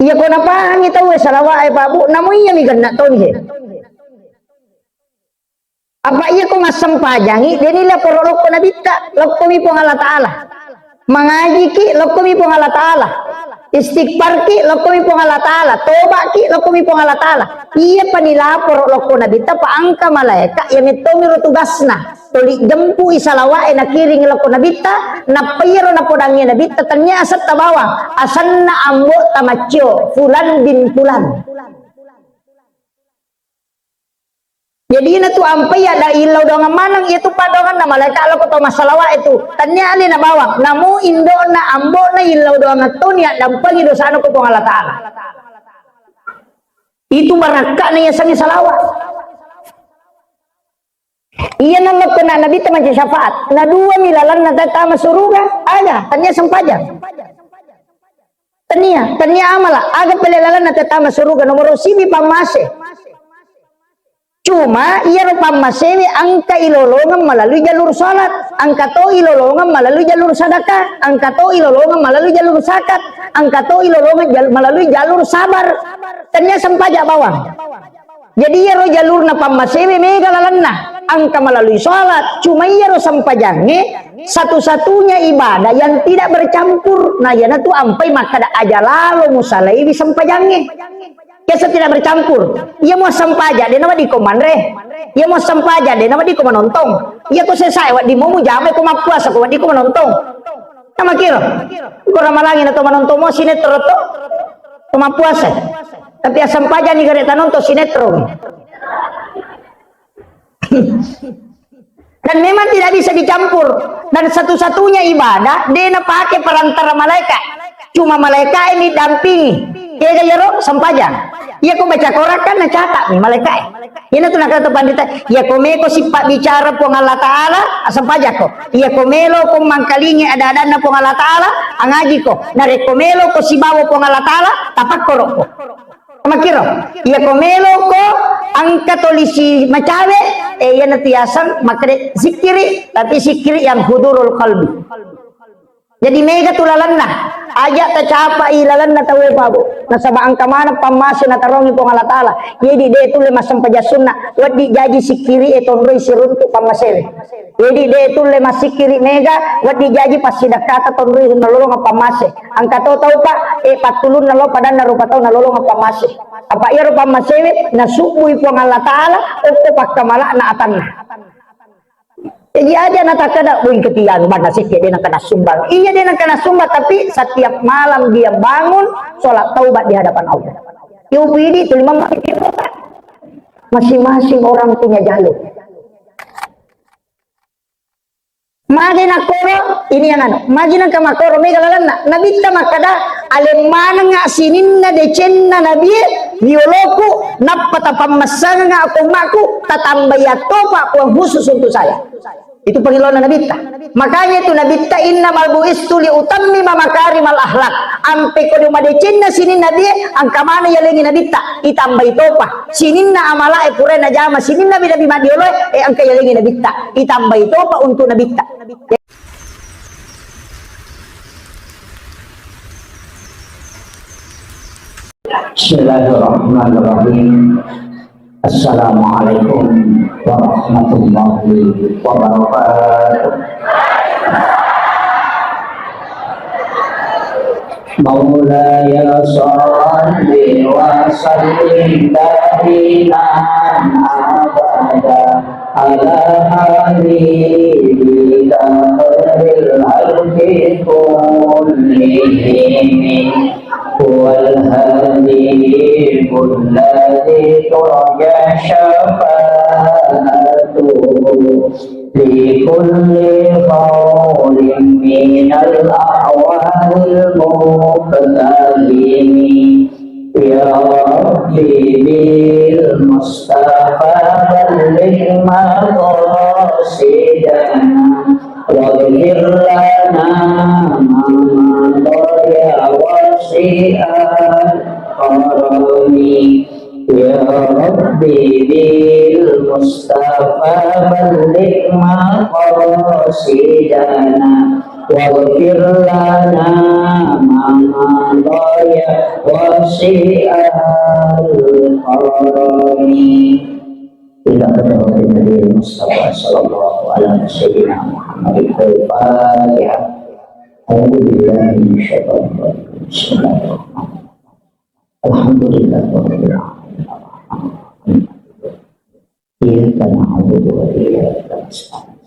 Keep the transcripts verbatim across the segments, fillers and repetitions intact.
Iya ko napahangi tau e salawat e, Pak Bu, namo iya mi genna toni he. Apa iya ko massempajangi, deni laporo lokko nabitta, lokkomi Puang Allah Ta'ala. Mangajiki, lokkomi Puang Allah Ta'ala. Istighfarki, lokkomi Puang Allah Ta'ala. Tobaki, lokkomi Puang Allah Ta'ala. Iya pani laporo lokko nabitta, pa angka malaeka, iya mettomi ro tugasna. Toli jempui salawat e nakiring lokko nabitta, nappa iyaro napodangi nabitta, tania asetta bawang, asenna ambo tamaccio, fulan bin fulan. Jadi na tu ampai ada illau doangan maneng, iya tu paddoanganna malaeka lokko to massalawat itu. Tania alena bawang, namo indona, ambona illau doangan toni addampengi dosana ko Puang Allah Ta'ala. Itu barakka'na yasengnge salawat. Iya nalokko na nabitta mancaji syafaat. Na dua mi lalanna tama suruga, aga, tania sempajang. Tania, tania amala, aga pele lalanna tama suruga, nomoro sibi pammase. Cuma iyaro pammasewe angka ilolongeng melalui jalur salat, angka to ilolongeng melalui jalur sadakah, angka to ilolongeng melalui jalur zakat, angka to ilolongeng jal-, melalui jalur sabar. Tania sempaja bawang. Jadi iyaro jalurna pammasewe mega lalenna, angka melalui salat, cuma iyaro sempajangnge satu-satunya ibadah yang tidak bercampur. Nah, iyanatu ampai makkada aja lalo musalaiwi sempajangnge. Biasa tidak bercampur. Iya mau sempaja, de nawa diko manre. Iya mau sempaja, de nawa diko manontong. Iya ko sesae, waddi mau mujama, ko mappuasa, ko waddi ko manontong. Sama kiro. Ko ramalangi na to manontong mau sinetron to. Ko mappuasa. Tapi asam paja ni gare tanonton sinetron. Dan memang tidak bisa dicampur. Dan satu-satunya ibadah, de napake perantara malaikat. Cuma malaikat ini dampingi. Kega yaro sempajang. Iya ko baca Quran kan nacatat nih malaikat. Iyana tu nakata pandita, iya ko meko sipabbicara Puang Allah Ta'ala, asempajako. Iya ko melo ko mangkalingi ada-adanna Puang Allah Ta'ala, angajiko. Narekko melo ko sibawa Puang Allah Ta'ala, tapakkoroko. Makkiro, iya ko melo ko angka tolisi macawe, eh, iyana tiasang makkeda sikkiri, tapi sikkiri yang hudurul qalbi. Jadi mega tu lalenna. Aja tacapai lalenna tauwe, Pak Bu. Nasaba engka maneng pammase natarongi Puang Allah Ta'ala. Jadi de tulle massempajang sunna. Weddi jaji sikkiri e tonroi siruntu pammasewe. Jadi de tulle massikkiri mega, weddi jaji passidakkata tonroi nalolongeng pammase. Engka to tau, Pak, e pattulunna lo padanna rupa tau nalolongeng pammase. Apa iyaro pammasewe nasubbui Puang Allah Ta'ala okko pakkamala'na atanna. Jadi aja natakkeda, "Wih, ketian banna sikke de nengka nassumbang." Iya, de nengka nassumbang, tapi setiap malam dia bangun, sholat taubat di hadapan Allah. Yo, pidi tu lima menit. Masing-masing orang punya jalur. Magi nakkoro, ini yang anu, magi nengka makkoro mega lalenna. Nabitta makkada, "Aleng manengnga sininna decenna nabie, rioloku, nappa tapammessangengnga ko ummaku, tatambai attopa Puang khusus untuk saya." Itu pengilaunna nabitta. Makanya itu nabitta, "Innamal bu'istu li utammima makarimal akhlak." Ampe ko de madecenna sininna nabie, engka mana yalengi nabitta, itambai topa. Sininna amalae pura najama, sininna nabi-nabi madioloe, eh, engka yalengi nabitta, itambai topa untuk nabitta. Bismillahirrahmanirrahim. Assalamualaikum warahmatullahi wabarakatuh. مولاي صل وسلم دائما أبدا على حبيبك خير الخلق كلهم. هو الحبيب الذي ترجى شفاعته في كل هول من الأهوال المقتحم. يا رب بالمصطفى بلغ مقاصدنا، واغفر لنا ما مضى يا واسع الكرم. يا رب بالمصطفى بلغ مقاصدنا، واغفر لنا ما مضى يا واسع الكرم. إلى حضرة النبي المصطفى صلى الله على سيدنا محمد الفاتحة. أعوذ بالله من الشيطان الرجيم. بسم الله الرحمن الرحيم. الحمد لله رب العالمين. إياك نعبد وإياك نستعين.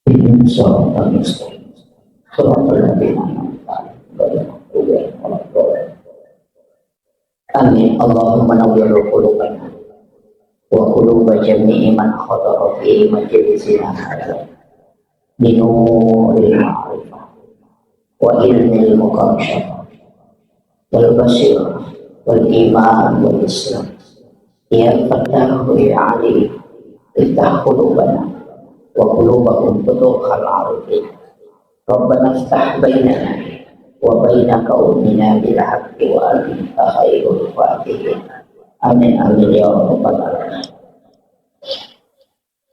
اهدنا الصراط المستقيم. صراط الذين أنعمت عليهم غير المغضوب عليهم ولا الضالين. آمين. اللهم نور قلوبنا وقلوب جميع من حضر في مجلسنا هذا بنور المعرفة وعلم المكاشفة والبصيرة والإيمان والإسلام. يا فتاح يا عليم، افتح قلوبنا وقلوبهم فتوح العارفين. ربنا افتح بيننا وبين قومنا بالحق وأنت خير الفاتحين. آمين، آمين يا رب العالمين.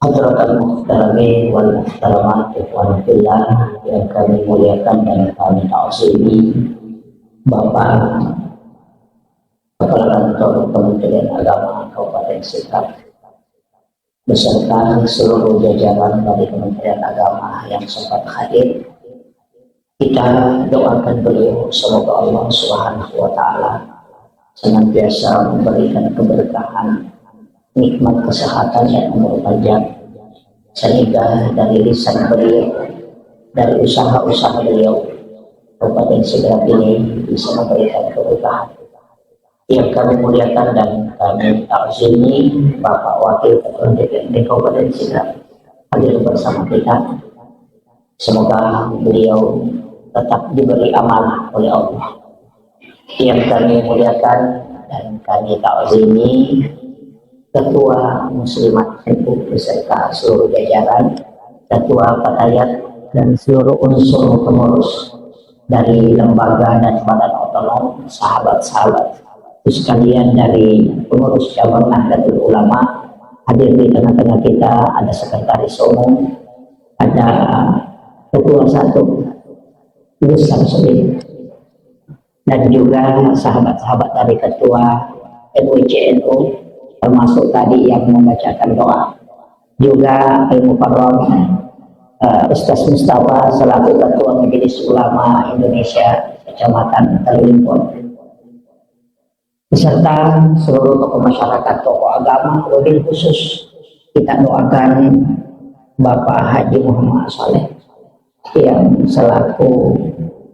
Hadratal muhtaramin wal muhtaramat, ikhwan fillah yang kami muliakan dan kami ta'zimi, Bapak Kepala Kantor Kementerian Agama Kabupaten Sidrap beserta seluruh jajaran dari Kementerian Agama yang sempat hadir. Kita doakan beliau, semoga Allah Subhanahu wa Ta'ala senantiasa memberikan keberkahan, nikmat kesehatan, dan umur panjang, sehingga dari lisan beliau, dari usaha-usaha beliau, Kabupaten Sidrap ini bisa memberikan keberkahan. Yang kami muliakan dan kami ta'zimi Bapak Wakil Ketua D P R D Kabupaten Sidrap hadir bersama kita. Semoga beliau tetap diberi amanah oleh Allah. Yang kami muliakan dan kami ta'zimi Ketua Muslimat N U beserta seluruh jajaran, Ketua Fatayat, dan seluruh unsur pengurus dari lembaga dan badan otonom, sahabat-sahabat sekalian dari pengurus cabang Nahdlatul Ulama, hadir di tengah-tengah kita, ada sekretaris umum, ada ketua satu, Gus Samsudin, dan juga sahabat-sahabat dari ketua M U C N U, termasuk tadi yang membacakan doa. Juga Al-Mukarram, eh, Ustaz Mustafa selaku Ketua Majelis Ulama Indonesia Kecamatan Kalimpong. Beserta seluruh tokoh masyarakat, tokoh agama, wabil khusus kita doakan Bapak Haji Muhammad Saleh yang selaku,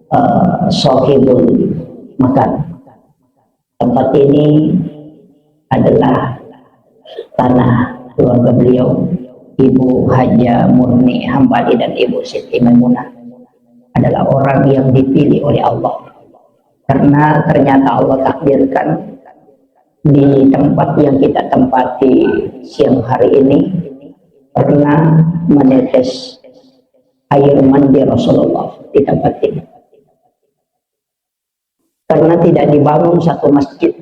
eh, sohibul makan. Tempat ini adalah tanah keluarga beliau, Ibu Haja Murni Hambali dan Ibu Siti Maimunah adalah orang yang dipilih oleh Allah. Karena ternyata Allah takdirkan di tempat yang kita tempati siang hari ini pernah menetes air mandi Rasulullah di tempat ini. Karena tidak dibangun satu masjid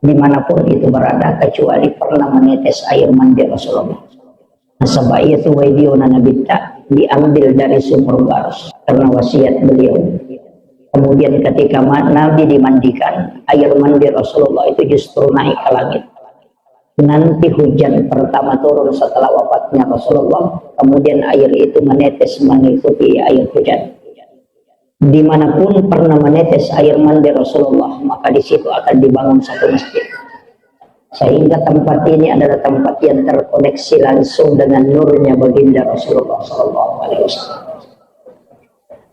dimanapun itu berada kecuali pernah menetes air mandi Rasulullah. Nasaba iyatu wai diona Nabitta diambil dari sumur Garus karena wasiat beliau. Kemudian ketika ma-, Nabi dimandikan, air mandi Rasulullah itu justru naik ke langit. Nanti hujan pertama turun setelah wafatnya Rasulullah, kemudian air itu menetes mengikuti air hujan. Dimanapun pernah menetes air mandi Rasulullah, maka di situ akan dibangun satu masjid. Sehingga tempat ini adalah tempat yang terkoneksi langsung dengan nurnya baginda Rasulullah sallallahu alaihi wasallam.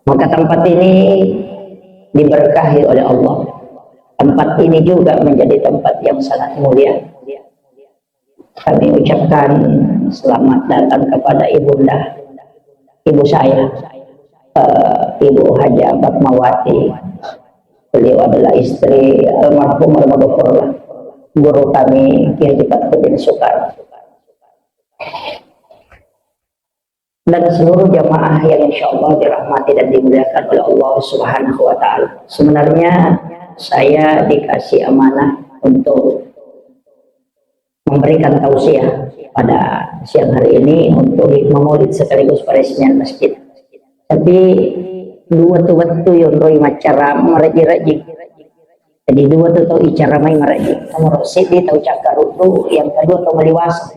Maka tempat ini diberkahi oleh Allah. Tempat ini juga menjadi tempat yang sangat mulia. Kami ucapkan selamat datang kepada ibunda, ibu saya, eh, Ibu Haja Fatmawati. Beliau adalah istri almarhum almarhumah guru kami, Kiai Haji Fathuddin Soekarno. Dan seluruh jamaah yang insya Allah dirahmati dan dimuliakan oleh Allah Subhanahu wa Ta'ala. Sebenarnya saya dikasih amanah untuk memberikan tausiah pada siang hari ini untuk hikmah maulid sekaligus peresmian masjid. Tapi dua tu wettu yonroi maccarama marejji-rejji. Jadi dua tu tau icaramai marejji. Nomor seddi tau cakkaruddu, yang kedua tau maliwasa.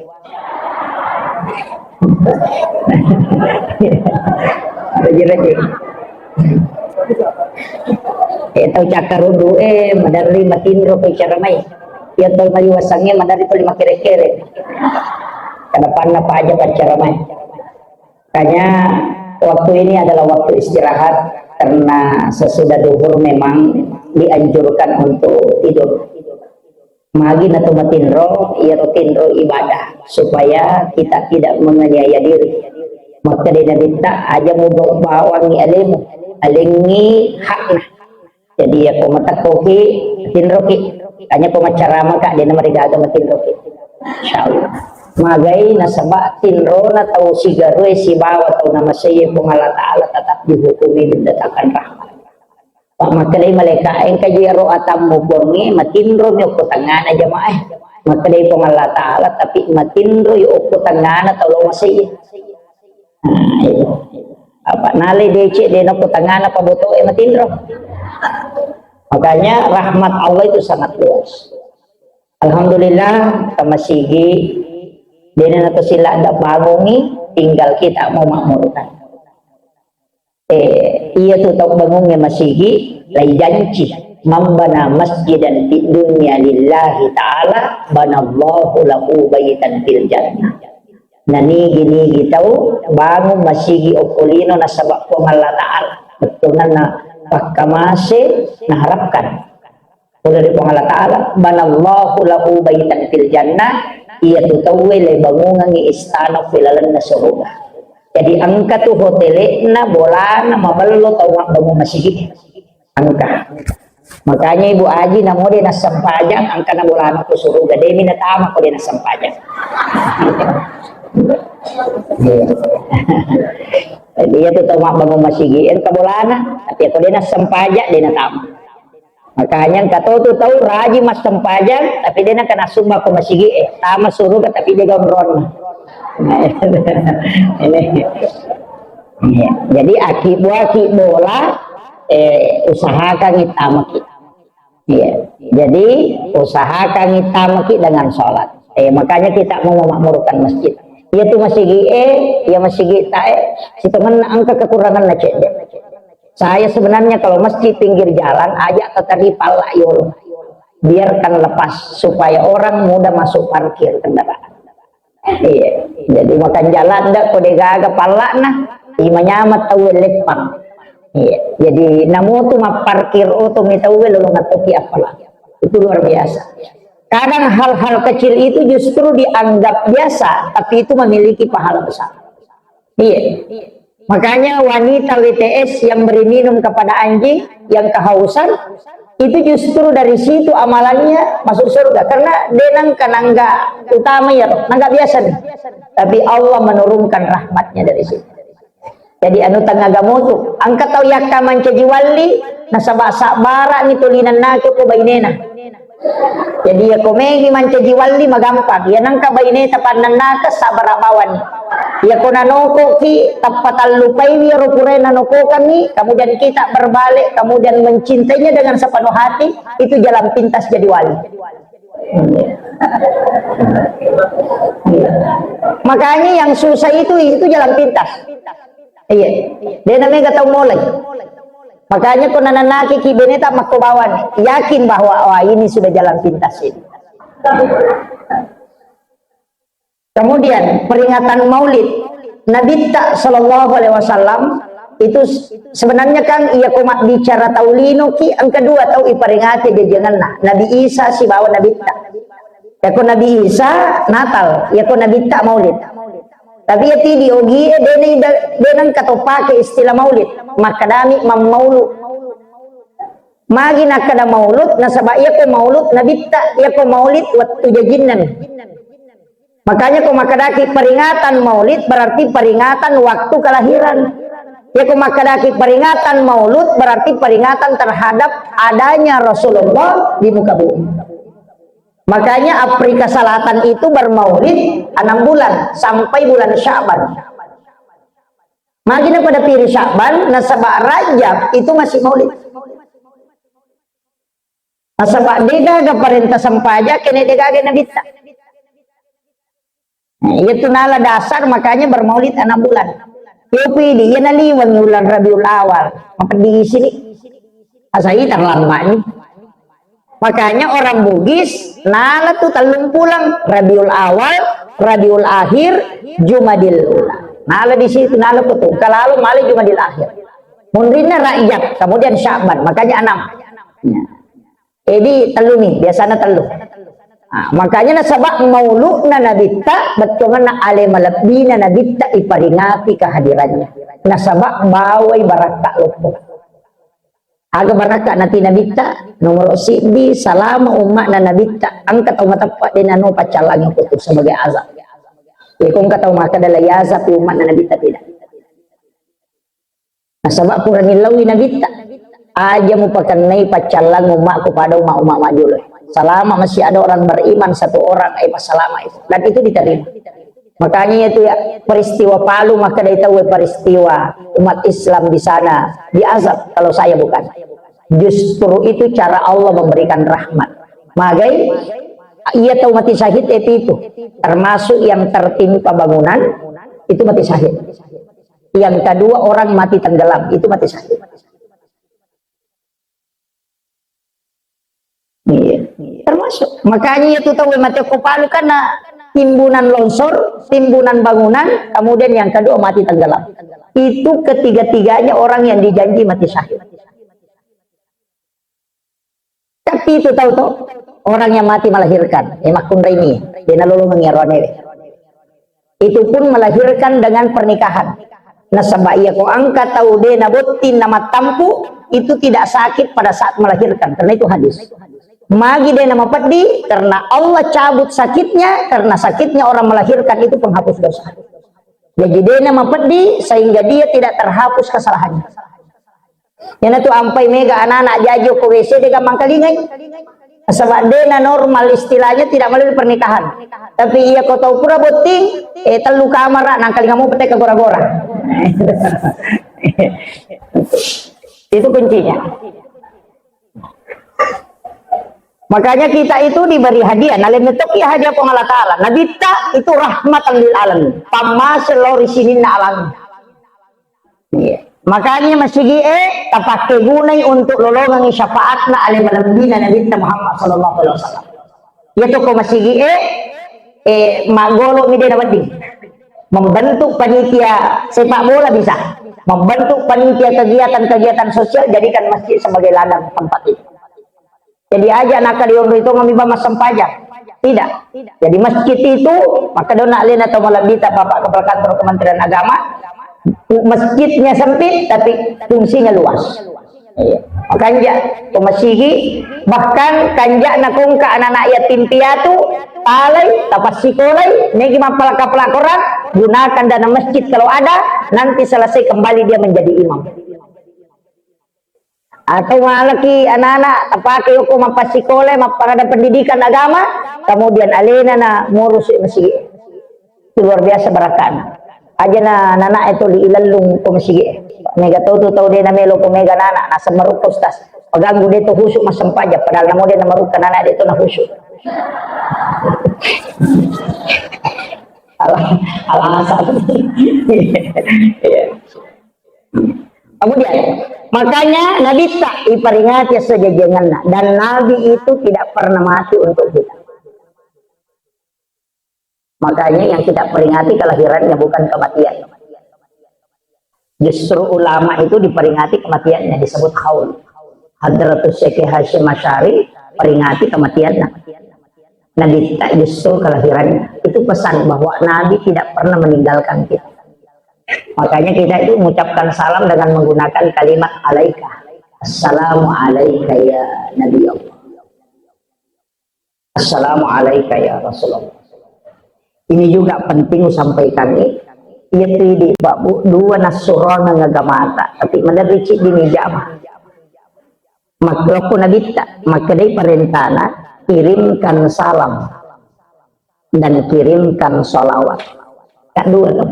Rejji-rejji. Eh, tau cakkaruddu, eh, maderri matinro ko icaramai. Iya tau maliwasangnge maderri tuli makere-kere. Kedepanna paja paccaramai. Makanya waktu ini adalah waktu istirahat karena sesudah duhur memang dianjurkan untuk tidur. Magi natu matinro, iyaro tinro ibadah supaya kita tidak menganiaya diri. Maka di Nabitta aja mu bawangi alemu, alengi hakna. Jadi ya ko matekkoki, tinroki. Hanya ko maccaramaka, dena marigaga matinroki. Insyaallah. Magai nasaba tinrona tau sigarue sibawa tau namasei Puang Allah Ta'ala tetap dihukumi mendatakan rahmat. Pak makkedai malaika, engka ji ro atammu Puangnge, matinro mi okko tengngana jamaah. Makkedai Puang Allah Ta'ala, tapi matinro yo okko tengngana tau lo masei. Nah, itu. Apa nale decek de nokko tengngana pabotoe matinro. Makanya rahmat Allah itu sangat luas. Alhamdulillah, tamasigi dena nato sila ada bangungi, tinggal kita mau makmurkan. Eh, iya tu tau bangungnge masigi, lai janci, "Man bana masjidan fid dunya lillahi ta'ala, banallahu lahu baitan fil jannah." Nah, nigi-nigi tau bangung masigi okko lino nasaba Puang Allah Ta'ala. Bettuanna pakkamase naharapkan. Pole ri Puang Allah Ta'ala, "Banallahu lahu baitan fil jannah," iya tu tauwe le bangungangi istana ri lalenna suruga. Jadi engka tu hotele'na, bolana, mabello tau mabbangung masigi. Engka. Makanya Ibu Aji namo de nassempajang, engka na bolana ko suruga, de mi natama ko de nassempajang. Iya. Jadi iya tu tau mabbangung masigi, engka bolana, tapi ko de nassempajang, de natama. Makanya engka to tu tau rajin massempajang, tapi de nengka nassumba ko masigi e, tama suruga tapi de gaonronna. Ini. Iya. Jadi aki buaki bola, eh, usahakan itamaki. Iya. Jadi usahakan itamaki dengan sholat. Eh, makanya kita mau memakmurkan masjid. Iya tu masigi e, iya masigi ta e, sitemen engka kekurangan na cedde. Saya sebenarnya kalau masjid pinggir jalan, aja tatari palla yolo. Biarkan lepas supaya orang mudah masuk parkir kendaraan. Iya. Jadi makan jalan ndak ko de gaga pallana, imanyama tau leppang. Iya. Jadi namutu mapparkir oto mi tau lolong atoki apala. Itu luar biasa. Kadang hal-hal kecil itu justru dianggap biasa, tapi itu memiliki pahala besar. Iya. Makanya wanita W T S yang beri minum kepada anjing yang kehausan, itu justru dari situ amalannya masuk surga. Karena de nengka nangga utama ya, nangga biasa nih. Tapi Allah menurunkan rahmatnya dari situ. Jadi anu tengnga gamotu, engka tau yakka mancaji walli, nasaba sabbara ni tuli nennake ko bainena. Jadi, iya ko megi mancaji walli, magampang. Iya nengka baineta pannennaka, sabbara bawani. Iya ko nanokoki, tappa tallupaiwi ero purae nanokokangngi, kemudian kita berbalik, kemudian mencintainya dengan sepenuh hati, itu jalan pintas jadi wali. Makanya yang susah itu, itu jalan pintas. Iya. De namega tau molai. Makanya ko nananaki ki beneta makko bawang, yakin bahwa, wah, ini sudah jalan pintas ini. Kemudian peringatan Maulid Nabitta sallallahu alaihi wasallam itu s-, sebenarnya kan iya ko mabbicara tau lino ki, engka dua tau iperingati jajiangenna, Nabi Isa sibawa Nabitta. Yako Nabi Isa Natal, yako Nabitta Maulid. Tapi iya ti di ogie de na ida-, de nengka to pake istilah Maulid. Makkedami mammaulu. Magi nakkeda maulud, nasaba iyako maulud nabitta, iyako maulid wettu jajinna mi. Makanya ko makkedaki peringatan maulid berarti peringatan waktu kelahiran. Iyako makkedaki peringatan maulud berarti peringatan terhadap adanya Rasulullah di muka bumi. Makanya Afrika Selatan itu bermaulid enam bulan sampai bulan Sya'ban. Magi na pada piri Sya'ban, nasaba Rajab itu masih maulid. Nasaba degaga parenta sempaja, kene degaga nabitta. Nah, iya tu nala dasar, makanya bermaulid enam bulan. Yo pidi, iya naliweng ulang Rabiul Awal. Mapeddi sini. Asai terlambat ni. Makanya orang Bugis nala tu tellung pulang, Rabiul Awal, Rabiul Akhir, Jumadil Ula. Nala di situ, nala tu, tu. Kalau malah Jumadil Akhir. Munrinna Rajab, kemudian Sya'ban, makanya enam. Ya. Jadi tellu ni, biasanya tellu. Nah, makanya nasaba mauludna nabitta, bettuanna ale malebbina nabitta iperingati kehadirannya. Nasaba bawai barakka loppo. Aga barakka nati nabitta, nomor siddi, salama umma'na nabitta, engka tau mateppa de nano paccallangi kutu sebagai azab. Iko engka tau makkeda la yazab umma'na nabitta, tidak. Nasaba pura nillaui nabitta. Aja mupakennai paccallang ummakku pada umma-umma majolo. Selama masih ada orang beriman satu orang, eh, pasalama itu. Dan itu diterima. Makanya itu ya, peristiwa Palu, maka dari tahu peristiwa umat Islam di sana diazab kalau saya bukan. Justru itu cara Allah memberikan rahmat. Magai, ia tahu mati syahid itu, itu. Termasuk yang tertimpa bangunan, itu mati syahid. Yang kedua, orang mati tenggelam, itu mati syahid. Iya, termasuk. Makanya itu tahu mati ko Palu karena timbunan longsor, timbunan bangunan, kemudian yang kedua mati tenggelam. Itu ketiga-tiganya orang yang dijanji mati syahid. Tapi itu tahu toh, orang yang mati melahirkan, eh, makkunrai ni, de nalolongengi aroane. Itu pun melahirkan dengan pernikahan. Nasaba iya ko engka tau de nabotting na mattampu, itu tidak sakit pada saat melahirkan, karena itu hadis. Magi de namapeddi, karena Allah cabut sakitnya, karena sakitnya orang melahirkan itu penghapus dosa. Jadi de namapeddi sehingga dia tidak terhapus kesalahannya. Iyanatu ampai mega anak-anak jaji ko W C de gampang kalingai. Nasaba de na normal, istilahnya tidak melalui pernikahan. Tapi iya ko tau pura botting, eh, tellu kamara, nangkalinga mo pete ke gora-gora. Itu kuncinya. Makanya kita itu diberi hadiah. Nalemme tokki hadiah Puang Allah Ta'ala. Nabitta itu rahmatan lil alamin. Pammase lao ri sininna alam. Iya. Makanya masigi e tapake gunai untuk lolongangi syafaatna ale malebbina Nabitta Muhammad sallallahu alaihi wasallam. Iya toko masigi e, eh, maggolo mi de nawedding. Membentuk panitia sepak bola bisa. Membentuk panitia kegiatan-kegiatan sosial, jadikan masjid sebagai ladang tempat itu. Jadi aja naka dionroi tongeng mi ba massempajang. Tidak. Jadi masjid itu, maka dona alena tau malebbita Bapak Kepala Kantor Kementerian Agama, masjidnya sempit tapi fungsinya luas. Iya. Makanja pemasigi, bahkan kanja nakongka anak-anak yatim piatu, talai, tapassikolai, negi mappalaka-palaka orang, gunakan dana masjid kalau ada, nanti selesai kembali dia menjadi imam. Atau malaki anak-anak tapake yoko mappasikole, mapparada pendidikan agama, kemudian alena na murusi masigi. Itu luar biasa barakana. Aja na nana itu di ilellung ko masigi. Mega tau tu tau de na melo ko mega nana, na semeruk ustaz. Paganggu de to husuk massempajang, padahal namo de na meruk nana de to na husuk. Ala-, alasan. Iya. Kemudian, makanya Nabi tak diperingati sejajangannya. Dan Nabi itu tidak pernah mati untuk kita. Makanya yang kita peringati kelahirannya, bukan kematian. Justru ulama itu diperingati kematiannya, disebut haul. Hadratus Syekh Hasyim Asy'ari peringati kematiannya. Nabi tak justru kelahirannya. Itu pesan bahwa Nabi tidak pernah meninggalkan kita. Makanya kita itu mengucapkan salam dengan menggunakan kalimat alaika. Assalamu alaika ya Nabi Allah. Assalamu alaika ya Rasulullah. Ini juga penting sampaikan ni. Iya tu di babu dua nasurona ngagamata, tapi maderri ciddi ni jama. Makkeda ko Nabitta, makkedai parentana, kirimkan salam dan kirimkan sholawat. Kedua tuh.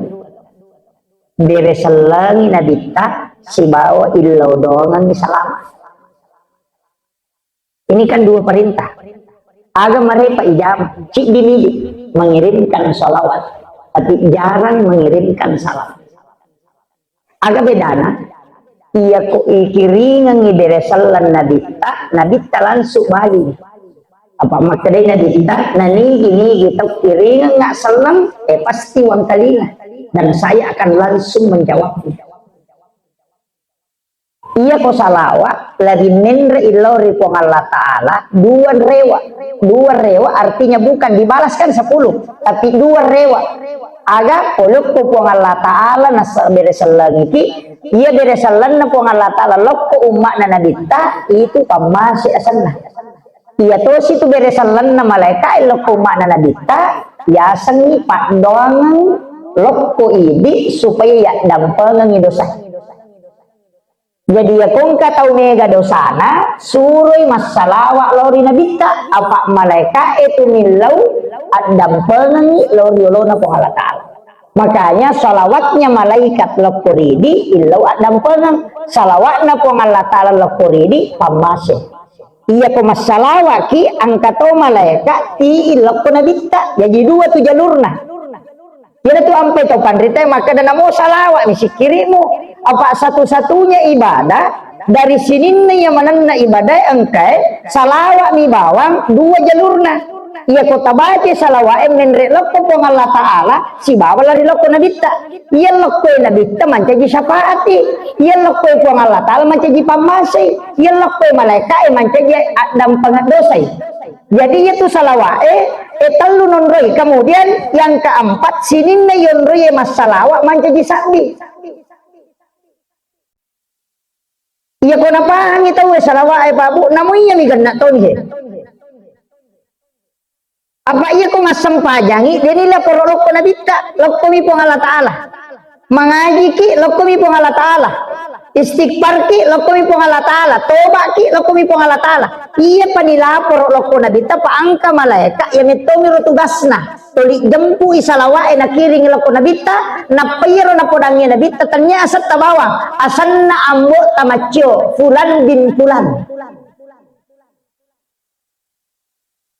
Bere sellengi nabitta sibawa illau doangengngi salama. Ini kan dua perintah. Aga marepa ijama, ciddi midi mengirimkan sholawat, tapi jarang mengirimkan salam. Aga bedana? Iya ko ikiringengngi bere selleng nabitta, nabitta langsung bali. Apa makkedai nabitta, nanigi-nigi tau kiringengnga selleng, eh pasti wangkalinga. Dan saya akan langsung menjawabnya. Iya ko salawa, lebih menre illau ri Puang Allah Ta'ala, dua rewa. Dua rewa artinya bukan dibalaskan sepuluh, tapi dua rewa. Aga polokko Puang Allah Ta'ala nasa bere sellengiki, iya bere sellenna Puang Allah Ta'ala lokko umma'na nabitta, itu pammase asenna. Iya tosi tu bere sellenna malaika lokko umma'na nabitta, yasengngi paddoangeng lokko idi supaya yaddampengengngi dosa. Jadi, iya ko engka tau mega dosana, suroi massalawa lao ri nabitta, apa malaikae tu millau addampengengngi lao ri olona Puang Allah Ta'ala. Makanya salawatnya malaikat lokko ridi illau addampengeng, salawatna Puang Allah Ta'ala lokko ridi pammase. Iya ko massalawaki, engka to malaika tii lokko nabitta. Jadi dua tu jalurna. Iyanatu ampai tau panrita makkeda, namo salawat mi sikkirimu. Apa satu-satunya ibadah dari sininna iya manenna ibadah engkae salawat mi bawang dua jalurna. Iya ko tabaca salawat e menre lokko Puang Allah Ta'ala sibawa lari lokko nabitta. Iya lokko nabitta mancaji syafaati. Iya lokko Puang Allah Ta'ala mancaji pammasei. Iya lokko malaika e mancaji addampengeng dosai. Jadi, iya tu salawat e, e, tellu nonroi. Kemudian yang keempat, sininna yonroi e massalawa mancaji sabbi. Iya ko napahangi tau e salawat e, Pak Bu, namo iya mi genna toni he. Apa iya ko massempajangi, deni laporo lokko nabitta, lokko mi Puang Allah Ta'ala. Mangajiki, lokkomi Puang Allah Ta'ala. Istighfarki, lokkomi Puang Allah Ta'ala. Tobaki, lokkomi Puang Allah Ta'ala. Iya pani laporo lokko nabitta, pa engka malaeka, iya mettomi ro tugasna. Toli jempui salawa'e nakiring lokko nabitta, nappa iyaro napodangngi nabitta, tennia asetta bawang, asenna ambo tamaccio, Fulan bin Fulan.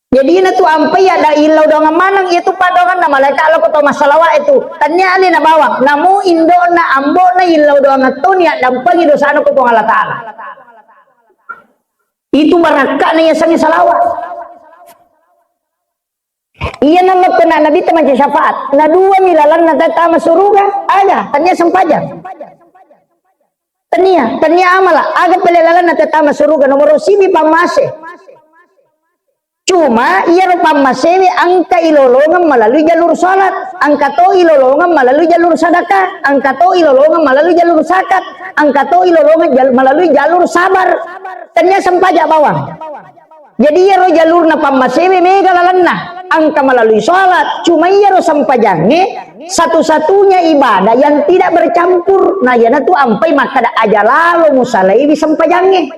Jadi, ina tu ampai ada illau doangan maneng, iya tu paddoanganna malaeka lokko to massalawa itu. Tennia alena bawang, namu indona, ambona illau doangan toni addampengi dosana ko Puang Allah Ta'ala. Itu barakka'na yasengnge salawat. Iya nalokko na Nabitta mancaji syafaat. Na dua mi lalanna tama suruga, aga, tennia sempajang. Tennia, tennia amala, aga pele lalanna tama suruga, nomoro sibi pammase. Cuma iyaro pammasewe engka ilolongeng melalui jalur salat, engka to ilolongeng melalui jalur sadakah, engka to ilolongeng melalui jalur zakat, engka to ilolongeng jal-, melalui jalur sabar. Tennia sempaja bawang. Jadi iyaro jalurna pammasewe mega lalenna, engka melalui salat, cuma iyaro sempajangnge satu-satunya ibadah yang tidak bercampur. Nah, iyanatu ampai makkada aja lalo musalaiwi sempajangnge.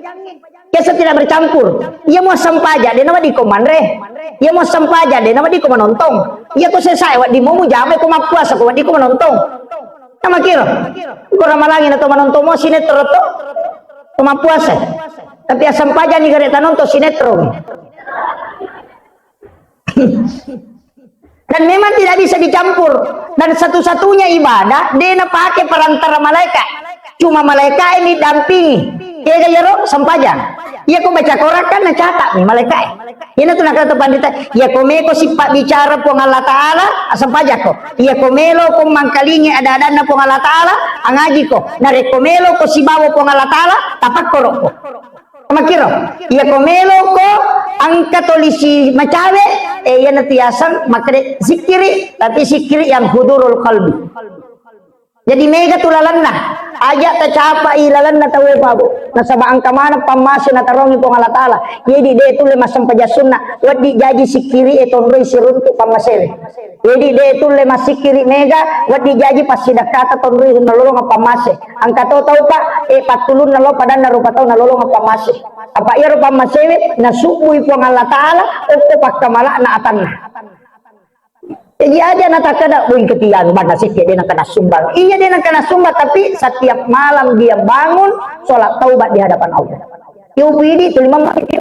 Biasa tidak bercampur. Iya mau sempaja, dena wadi ko manre. Iya mau sempaja, dena wadi ko manontong. Iya ko sesae wadi mau mujama ko mappuasa ko wadi ko manontong. Nama kira? Ko ramalangi na to manontong mau sinetron to. Ko mappuasa. Tapi asam paja ni gare tanonton sinetron. Dan memang tidak bisa dicampur. Dan satu-satunya ibadah, de napake perantara malaikat. Cuma malaikat ini dampingi. Kega yaro sempajang. Iya ko baca Quran kan nacatat nih malaikat. Ini tuh nakata pandita. Iya ko meko sippa bicara Puang Allah Ta'ala, sempajakko. Iya ko melo ko mangkalingi ada-adanna Puang Allah Ta'ala, angajiko. Narekko melo ko sibawa Puang Allah Ta'ala, tapakkorokko. Makkiro, iya ko melo ko engka tolisi macawe, eh, iyana tiaseng makkede zikiri, tapi zikiri yang hudurul qalbi. Jadi mega tu lalenna. Aja tacapai lalenna tauwe, Pak, Bu. Nasaba engka maneng pammase natarongi Puang Allah Taala. Jadi de tulle massempajang sunna. Wedding jaji sikkiri e tonroi siruntu pammasewe. Jadi de tulle massikkiri mega, wedding jaji passidakkata tonroi nalolongeng pammase. Engka to tau, Pak, e pattulunna lo padanna rupa tau nalolongeng pammase. Apa iyaro pammasewe nasubbui Puang Allah Taala okko pakkamala'na atanna. Jadi aja natakkeda, "Wih, ketian bana sikke de nengka nassumbang." Iya, de nengka nassumbang, tapi setiap malam dia bangun, sholat taubat di hadapan Allah. Yo, pidi tu lima menit.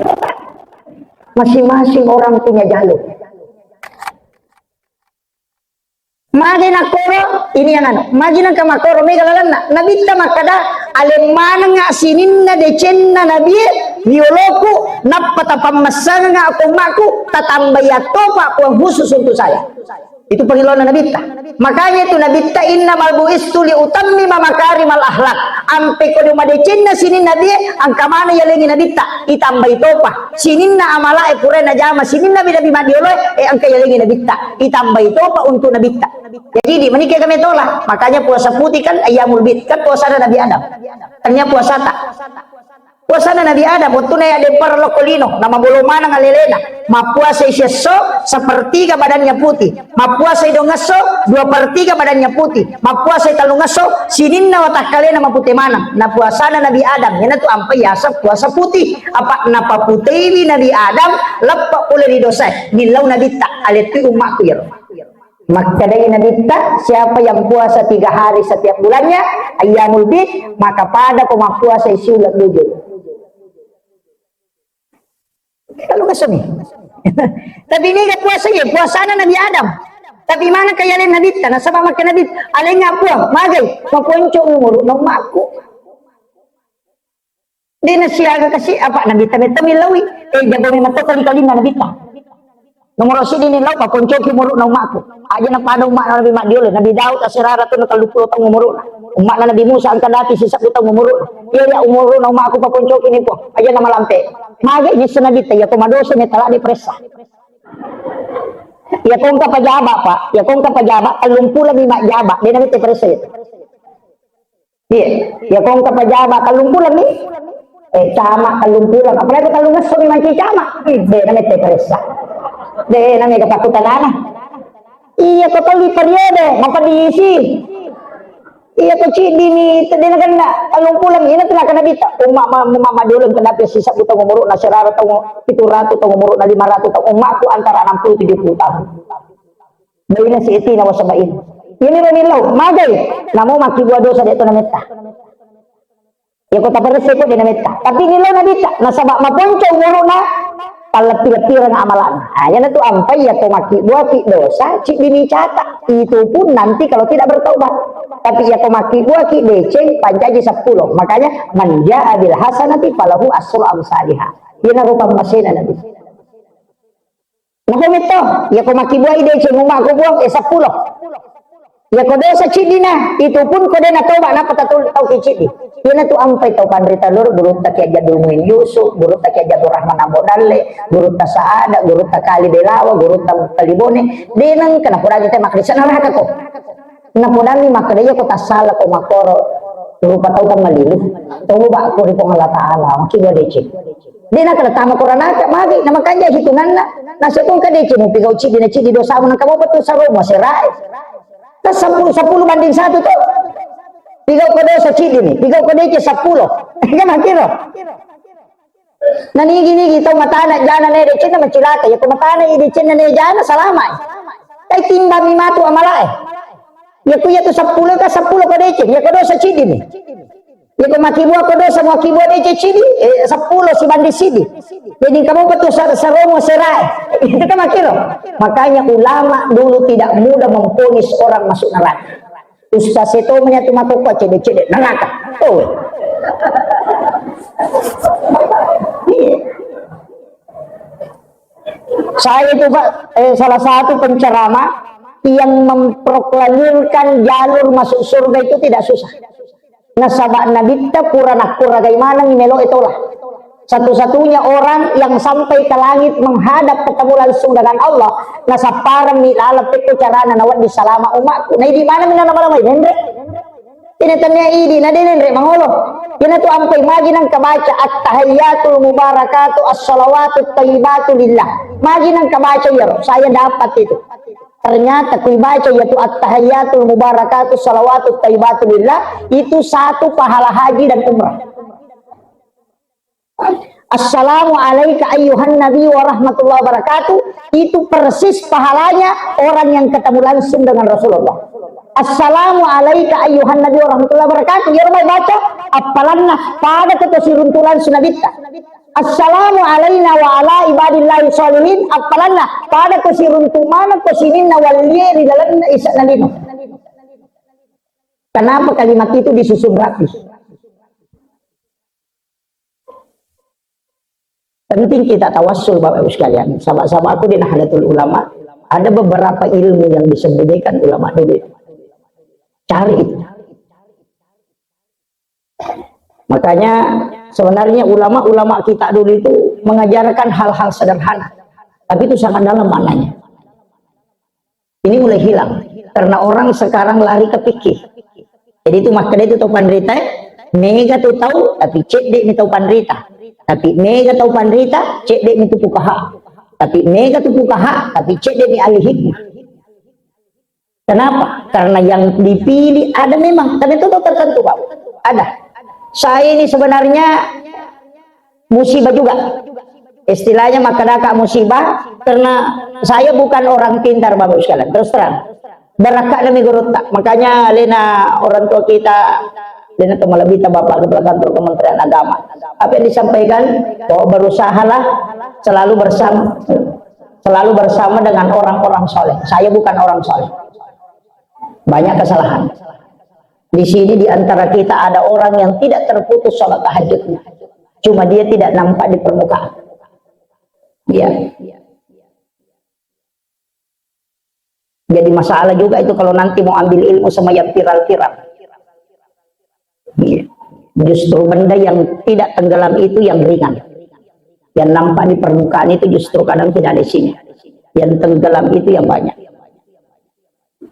Masing-masing orang punya jalur. Magi nakkoro, ini yang anu, magi nengka makkoro mega lalenna. Nabitta makkeda, "Aleng manengnga sininna decenna nabie, rioloku, nappa tapammassangengnga ko ummaku, tatambai attopa Puang khusus untuk saya." Itu pangilona nabitta. Makanya itu nabitta, "Innamal bu'istu li utammima makarimal akhlak." Ampe kodo madecenna sininna nabie, engka maneng yalengi nabitta, itambai topa. Sininna amalae pura najama sininna nabi-nabi maddioloe, e engka yalengi nabitta, itambai topa untuk nabitta. Jadi di menikah kami tola, makanya puasa putih kan ayyamul bid, kan puasana Nabi Adam. Tania puasata. Puasana Nabi Adam, wettuna ya dempar lokko lino, nama bolo maneng alelena. Mappuasai siesso, sepertiga badannya putih. Mappuasai dongesso, dua per tiga badannya putih. Mappuasai tellungesso, sininna watakkalena mapute maneng. Na puasana Nabi Adam, iyanatu ampai yaseng puasa putih. Apa napaputeiwi Nabi Adam, leppa pole ri dosa. Millau Nabitta, alettui ummakku yaro. Makkedai Nabitta, "Siapa yang puasa tiga hari setiap bulannya, ayyamul bid, maka pada ko mappuasa siuleng dujung." Kalau kesini. Tapi ini gak puasa ya, puasana Nabi Adam. Tapi mana kayalen Nabitta, nasaba makke Nabi, "Alengnga Puang, magai, maponco umuru na ummakku." Dena siaga kasi apa Nabitta metta millaui. Eh, jago memang to kali-kalinna Nabitta. Nomoro sidi ni lau paponcoki umuru na ummakku. Aja na pada umma Nabi maddiolo, Nabi Daud asirara tu na telluppulo taung umuru. Umma Nabi Musa engka dati sisebbu taung umuru. Iya, iya, umuru na ummakku paponcoki ni po. Aja na malampe. Mage nyessa Nabitta, iya ko madosa ni tala de pressa. Iya ko engka pajaba, Pak. Iya ko engka pajaba, tellumpulo mi majaba. Dena metta pressa itu. Iya, iya ko engka pajaba tellumpulo mi. Eh, cama tellumpulo. Apalagi tellungesso mi manci cama. Hmm, de na metta pressa. De na mega pakutanana. Iya ko tolli periode, mapa diisi. Iya ko ciddi mi, de na kena tellumpulo mi. Ina tu nakana Nabitta. Umma ma, ma, ma, maddiolo engka dati sisebbu taung umuru na sirara taung pitu ratu taung umuru na lima ratu taung. Ummakku antara enam puluh tujuh puluh tahun. Baina si'etina wa sab'in. Ini ro millau, magai. Namo makkibua dosa de to na metta. Iya ko taparesse ko de na metta. Tapi millau Nabitta, nasaba maponco umuruna, talleppi-leppireng amalana. Ah, iyanatu ampai iya ko makkibuaki dosa, ciddi mi cata. Itu pun nanti kalau tidak bertaubat. Tapi iya ko makkibuaki deceng, pancaji seppulo. Makanya, "Man jaa bil hasanati falahu asru amsaliha." Iyana rupa masena Nabi. Napa metto? Iya ko makkibuai deceng ummakku Puang, eh, seppulo. Iya ko dosa ciddina, itu pun ko de na toba, napa tatul-, tau ki ciddi. Iyanatu ampai tau panrita lur, gurutta Kiai Haji Abdul Muin Yusuf, gurutta Kiai Haji Abdul Rahman Ambo Dalle, gurutta Saada, gurutta Kali Belawa, gurutta Kalibone, de nengka napodangi te makrisa neraka ko. Napodangi makkeda iya ko tassala ko makkoro, rupa tau tammalilu. Toba ko ri Puang Allah Taala, makkibua deceng. De nakkeda tama ko ranaka, magi, na makanja hitunganna. Naseko engka deceng mupigau ciddi na ciddi dosamu, nangka mopa tu saromo serae. Tas sepuluh, sepuluh banding satu tu. Pigau ko dosa ciddi ni, pigau ko deceng sepuluh. Kan makkiro. Na nigi-nigi tau matana jana ne decenna macilaka. Iya ko matana i decenna ne jana, salama. Kai timbang mi matu amalae. Iya ko iya tu seppulo ka seppulo ko deceng, iya ko dosa ciddi ni. Iya ko makkibua ko dosa, makkibua deceng ciddi, eh, seppulo sibanding siddi. Jadi kamu betul sa-, saromo serae. Itu kan makkiro. Makanya ulama dulu tidak mudah memvonis orang masuk neraka. Ustaz itu punya tu mako cede-cede neraka. Oh. Iya. Saya itu, Pak, eh, salah satu penceramah yang memproklamirkan jalur masuk surga itu tidak susah. Nasaba Nabitta pura nakkuragai maneng melo e tola. Satu-satunya orang yang sampai ke langit menghadap ketemu langsung dengan Allah, nasappareng mi laleng pekko carana nawedding salama umatku. Nah, idi mana mina nama-nama ini, Andre? Ini tania idi na denen re mangolo. Ina tu ampai magi nang kabaca at-tahiyyatul mubarakatu as-salawatut thayyibatu lillah. Magi nang kabaca iyaro, saya dapat itu. Ternyata kui baca yaitu at-tahiyyatul mubarakatu salawatut thayyibatu lillah, itu satu pahala haji dan umrah. Assalamu alaika ayyuhan nabi wa rahmatullahi wabarakatuh. Itu persis pahalanya orang yang ketemu langsung dengan Rasulullah. Assalamu alaika ayyuhan nabi wa rahmatullahi wabarakatuh. Ya Rabbi baca, appalanna pada ketua siruntulan sunabitta. Assalamu alaina wa ala ibadillahi sholihin, appalanna pada ketua siruntu mana ketua sininna wallie ri dalamna isa nalino. Kenapa kalimat itu disusun rapi? Penting kita tawassul, Bapak Ibu sekalian. Sahabat-sahabatku di Nahdlatul Ulama, ada beberapa ilmu yang disembunyikan ulama dulu itu. Cari itu. Makanya sebenarnya ulama-ulama kita dulu itu mengajarkan hal-hal sederhana. Tapi itu sangat dalam maknanya. Ini mulai hilang karena orang sekarang lari ke fikih. Jadi itu makanya itu tau panrita, mega tu tau tapi cedde ni tau panrita. Tapi mega tau panrita, cedde ni tu fukaha. Tapi mega tu fukaha tapi cedde ni ahli hikmah. Kenapa? Karena yang dipilih ada memang, tapi itu tertentu, Pak. Ada. Saya ini sebenarnya musibah juga. Istilahnya makkadaka musibah karena saya bukan orang pintar, Bapak Ibu sekalian. Terus terang. Barakka demi gurutta. Makanya lena orang tua kita, lena tu malebita Bapak Kepala Kantor Kementerian Agama. Apa yang disampaikan bahwa berusahalah selalu bersama selalu bersama dengan orang-orang soleh. Saya bukan orang soleh. Banyak kesalahan. Di sini di antara kita ada orang yang tidak terputus sholat tahajudnya. Cuma dia tidak nampak di permukaan. Iya. Jadi masalah juga itu kalau nanti mau ambil ilmu sama yang viral-viral. Iya. Justru benda yang tidak tenggelam itu yang ringan. Yang nampak di permukaan itu justru kadang tidak ada isinya. Yang tenggelam itu yang banyak.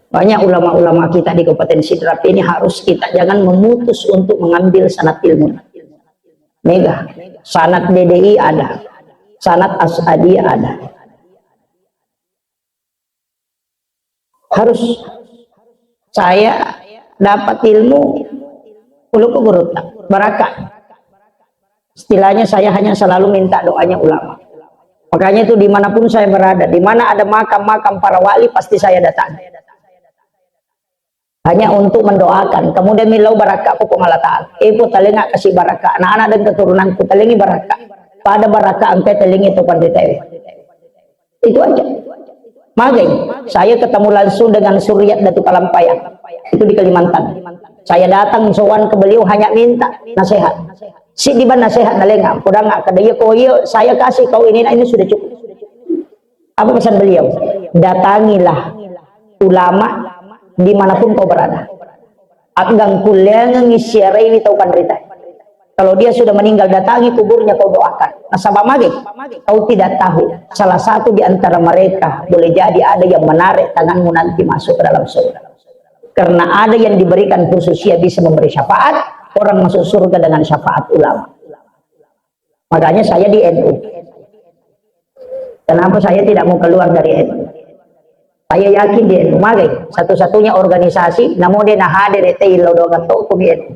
Banyak ulama-ulama kita di Kabupaten Sidrap ini harus kita jangan memutus untuk mengambil sanad ilmu. Mega, sanad D D I ada, sanad As'adi ada. Harus saya dapat ilmu, uluku gurutta, barakka. Istilahnya saya hanya selalu minta doanya ulama. Makanya itu dimanapun saya berada, di mana ada makam-makam para wali pasti saya datang. Hanya untuk mendoakan. Kemudian milau barakka ko Puang Allah Ta'ala. Eh, Pu, talenga kasi barakka. Anak-anak dan keturunanku talengi barakka. Pada barakka engka talengi tu pandita. Itu aja. Magai, saya ketemu langsung dengan Suryat Datu Kalampaya. Itu di Kalimantan. Saya datang sowan ke beliau hanya minta nasihat. Siddi bang nasihat nalenga, kodang kada iya ko iya, saya kasih kau ini, nah, ini sudah cukup. Apa pesan beliau? Datangilah ulama dimanapun kau berada. Aggang kulleangengi siaraiwi tau panrita. Kalau dia sudah meninggal, datangi kuburnya, kau doakan. Nasaba mage, kau tidak tahu. Salah satu di antara mereka boleh jadi ada yang menarik tanganmu nanti masuk ke dalam surga. Karena ada yang diberikan khusus, dia bisa memberi syafaat, orang masuk surga dengan syafaat ulama. Makanya saya di N U. Kenapa saya tidak mau keluar dari N U? Saya yakin di N U, mage, satu-satunya organisasi, namo de nahadere te illau doang to, kumi N U.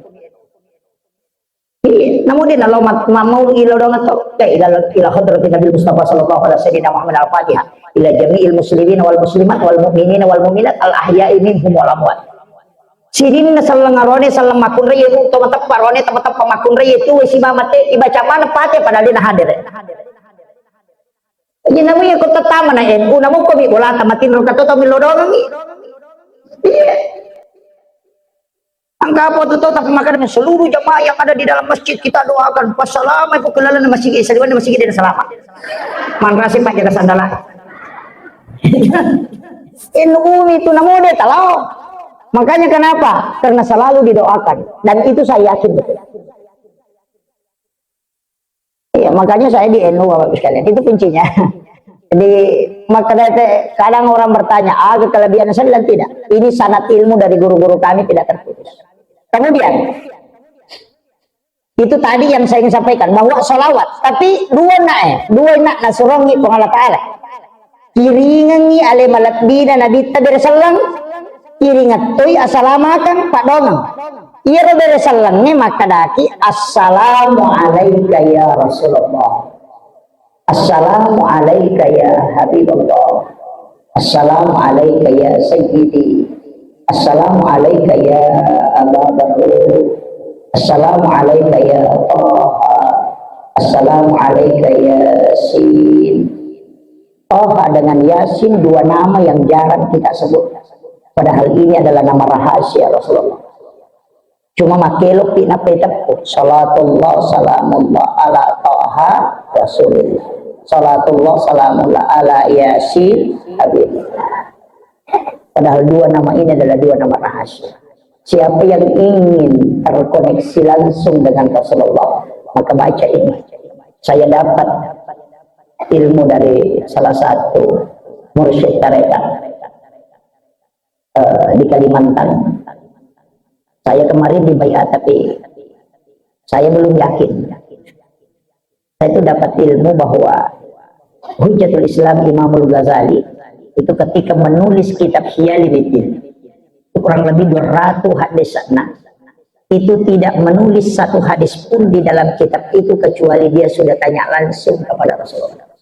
Iya, namo de nalo mat-, ma-, mau illau doang to, te ila, ila hadratin Nabi Mustafa sallallahu alaihi wasallam Muhammad al-Fatihah, ila jami'il muslimin wal muslimat wal mu'minin wal mu'minat al ahya'i minhum wal amwat. Sininna selleng arone, selleng makkunrai, to mateppa arone, to mateppa makkunrai, tu si mama te, ibaca mana pate padahal de nahadere. Jadi namu iya ko tattama na N U, namu ko mi bolata matinro kato to milodongengi. Iya. Angka apa tu to, tapi makanya seluruh jamaah yang ada di dalam masjid kita doakan, passalama ko ke lalenna masjid, saliwanna masjid dan selamat. Manrasi pak jaga sandala. N U itu namu de talau. Makanya kenapa? Karena selalu didoakan. Dan itu saya yakin betul. Iya, makanya saya di N U, Bapak Ibu sekalian. Itu kuncinya. Jadi, maka kadang orang bertanya, "Ah, kelebihan saya bilang tidak. Ini sanad ilmu dari guru-guru kami tidak terputus." Kemudian, itu tadi yang saya ingin sampaikan, bahwa salawat. Tapi dua nak, eh, dua nak nasurongi Puang Allah Ta'ala. Kiringengi ale malebbina Nabitta bere selleng, kiringettoi asalamakang paddongeng. Iyaro bere sellengnge makkadaki, "Assalamu alaika ya Rasulullah. Assalamu alaika ya Habiballah. Assalamu alaika ya Sayyidi. Assalamu alaika ya Aba Bakar. Assalamu alaika ya Taha. Assalamu alaika Yasin." Taha dengan Yasin dua nama yang jarang kita sebut. Padahal ini adalah nama rahasia Rasulullah. Cuma makkelokki nappa iteppu. Salatullah salamullah ala Taha Rasulillah. Salatullah salamullah ala Yasin Habibillah. Padahal dua nama ini adalah dua nama rahasia. Siapa yang ingin terkoneksi langsung dengan Rasulullah, maka baca ini. Saya dapat ilmu dari salah satu mursyid tarekat, eh, di Kalimantan. Saya kemarin dibayar, tapi saya belum yakin. Saya itu dapat ilmu bahwa Hujjatul Islam Imamul Ghazali itu ketika menulis kitab Ihya Ulumuddin, itu kurang lebih dua ratus hadis sana, itu tidak menulis satu hadis pun di dalam kitab itu kecuali dia sudah tanya langsung kepada Rasulullah.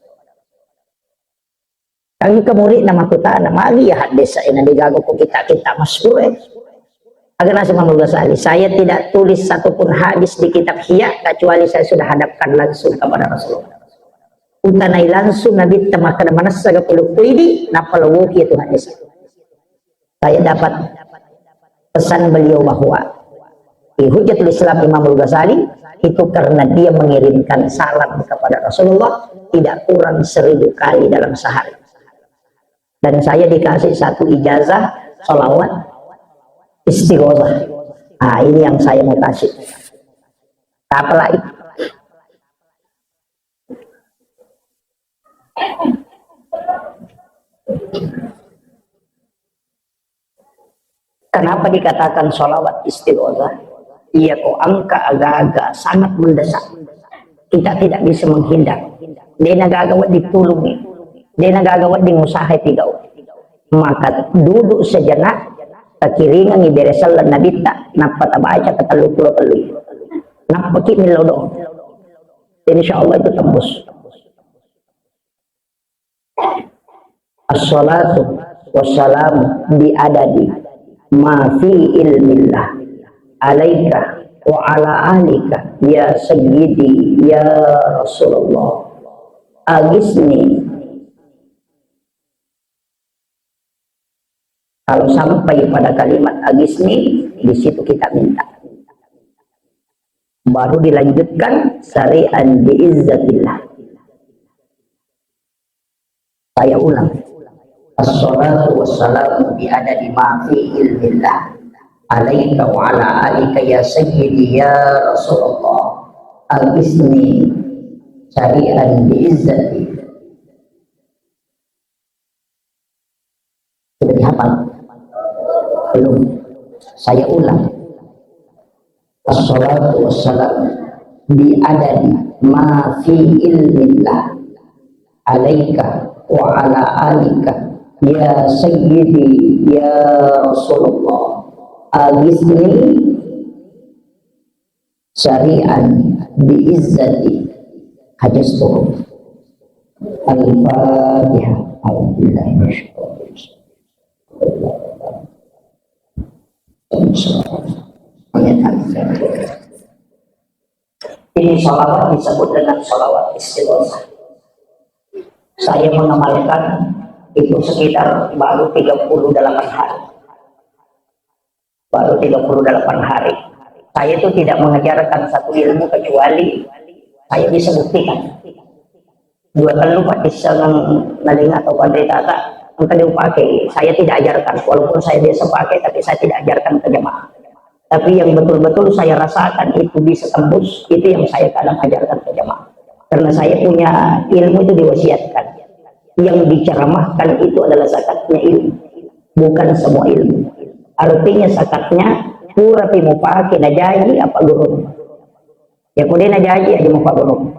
Kan ke murid nama kutana, "Magi ya hadis saya nanti gago ku kita-kita masyhur, eh?" Agar nasi Imam Ghazali, "Saya tidak tulis satupun hadis di kitab Ihya kecuali saya sudah hadapkan langsung kepada Rasulullah. Utanai langsung Nabi temakkada manessa ga puluh kuidi, napa lawoki itu hadis." Saya dapat pesan beliau bahwa di Hujjatul Islam Imamul Ghazali itu karena dia mengirimkan salam kepada Rasulullah tidak kurang seribu kali dalam sehari. Dan saya dikasih satu ijazah salawat istighosah. Nah, ini yang saya mau kasih. Apalagi Kenapa dikatakan sholawat istighosah? Iya ko engka aga-aga sangat mendesak. Kita tidak bisa menghindar. Dena gaga wedding tulungi. Dena gaga wedding usaha pigau. Maka duduk sejenak, takiringangi bere selleng Nabitta, nappa tabaca ketellu puluh tellu. Nappa ki millau doa. Insya Allah itu tembus. Assalatu wassalamu bi adadi ma fi ilmillah alaika wa ala alika ya sayyidi ya Rasulullah. Agisni. Kalau sampai pada kalimat agisni, di situ kita minta. Baru dilanjutkan syari'an bi izzatillah. Saya ulang. Assalatu wassalamu bi adadi ma fi ilmillah alaika wa ala alika ya sayyidi ya Rasulullah. Agisni syari'an bi izzati. Sudah dihafal? Belum. Saya ulang. Assalatu wassalam bi adadi ma fi ilmillah alaika wa ala alika ya sayyidi ya Rasulullah. Agisni syari'an bi izzati hajastuhu. Al-Fatihah. A'udzubillahi minasyaitonir rajim. Ini salawat disebut dengan salawat istighosah. Saya mengamalkan itu sekitar baru tiga puluh delapan hari. Baru tiga puluh delapan hari. Saya itu tidak mengajarkan satu ilmu kecuali saya bisa buktikan. Dua tellu patissengang nalinga atau pandai tata, engka dia pakai. Saya tidak ajarkan, walaupun saya biasa pakai, tapi saya tidak ajarkan ke jemaah. Tapi yang betul-betul saya rasakan itu bisa tembus, itu yang saya kadang ajarkan ke jemaah. Karena saya punya ilmu itu diwasiatkan. Yang diceramahkan itu adalah zakatnya ilmu, bukan semua ilmu. Artinya zakatnya Purapi mupake najaji apa guru. Ya ko de najaji aja mupaguru.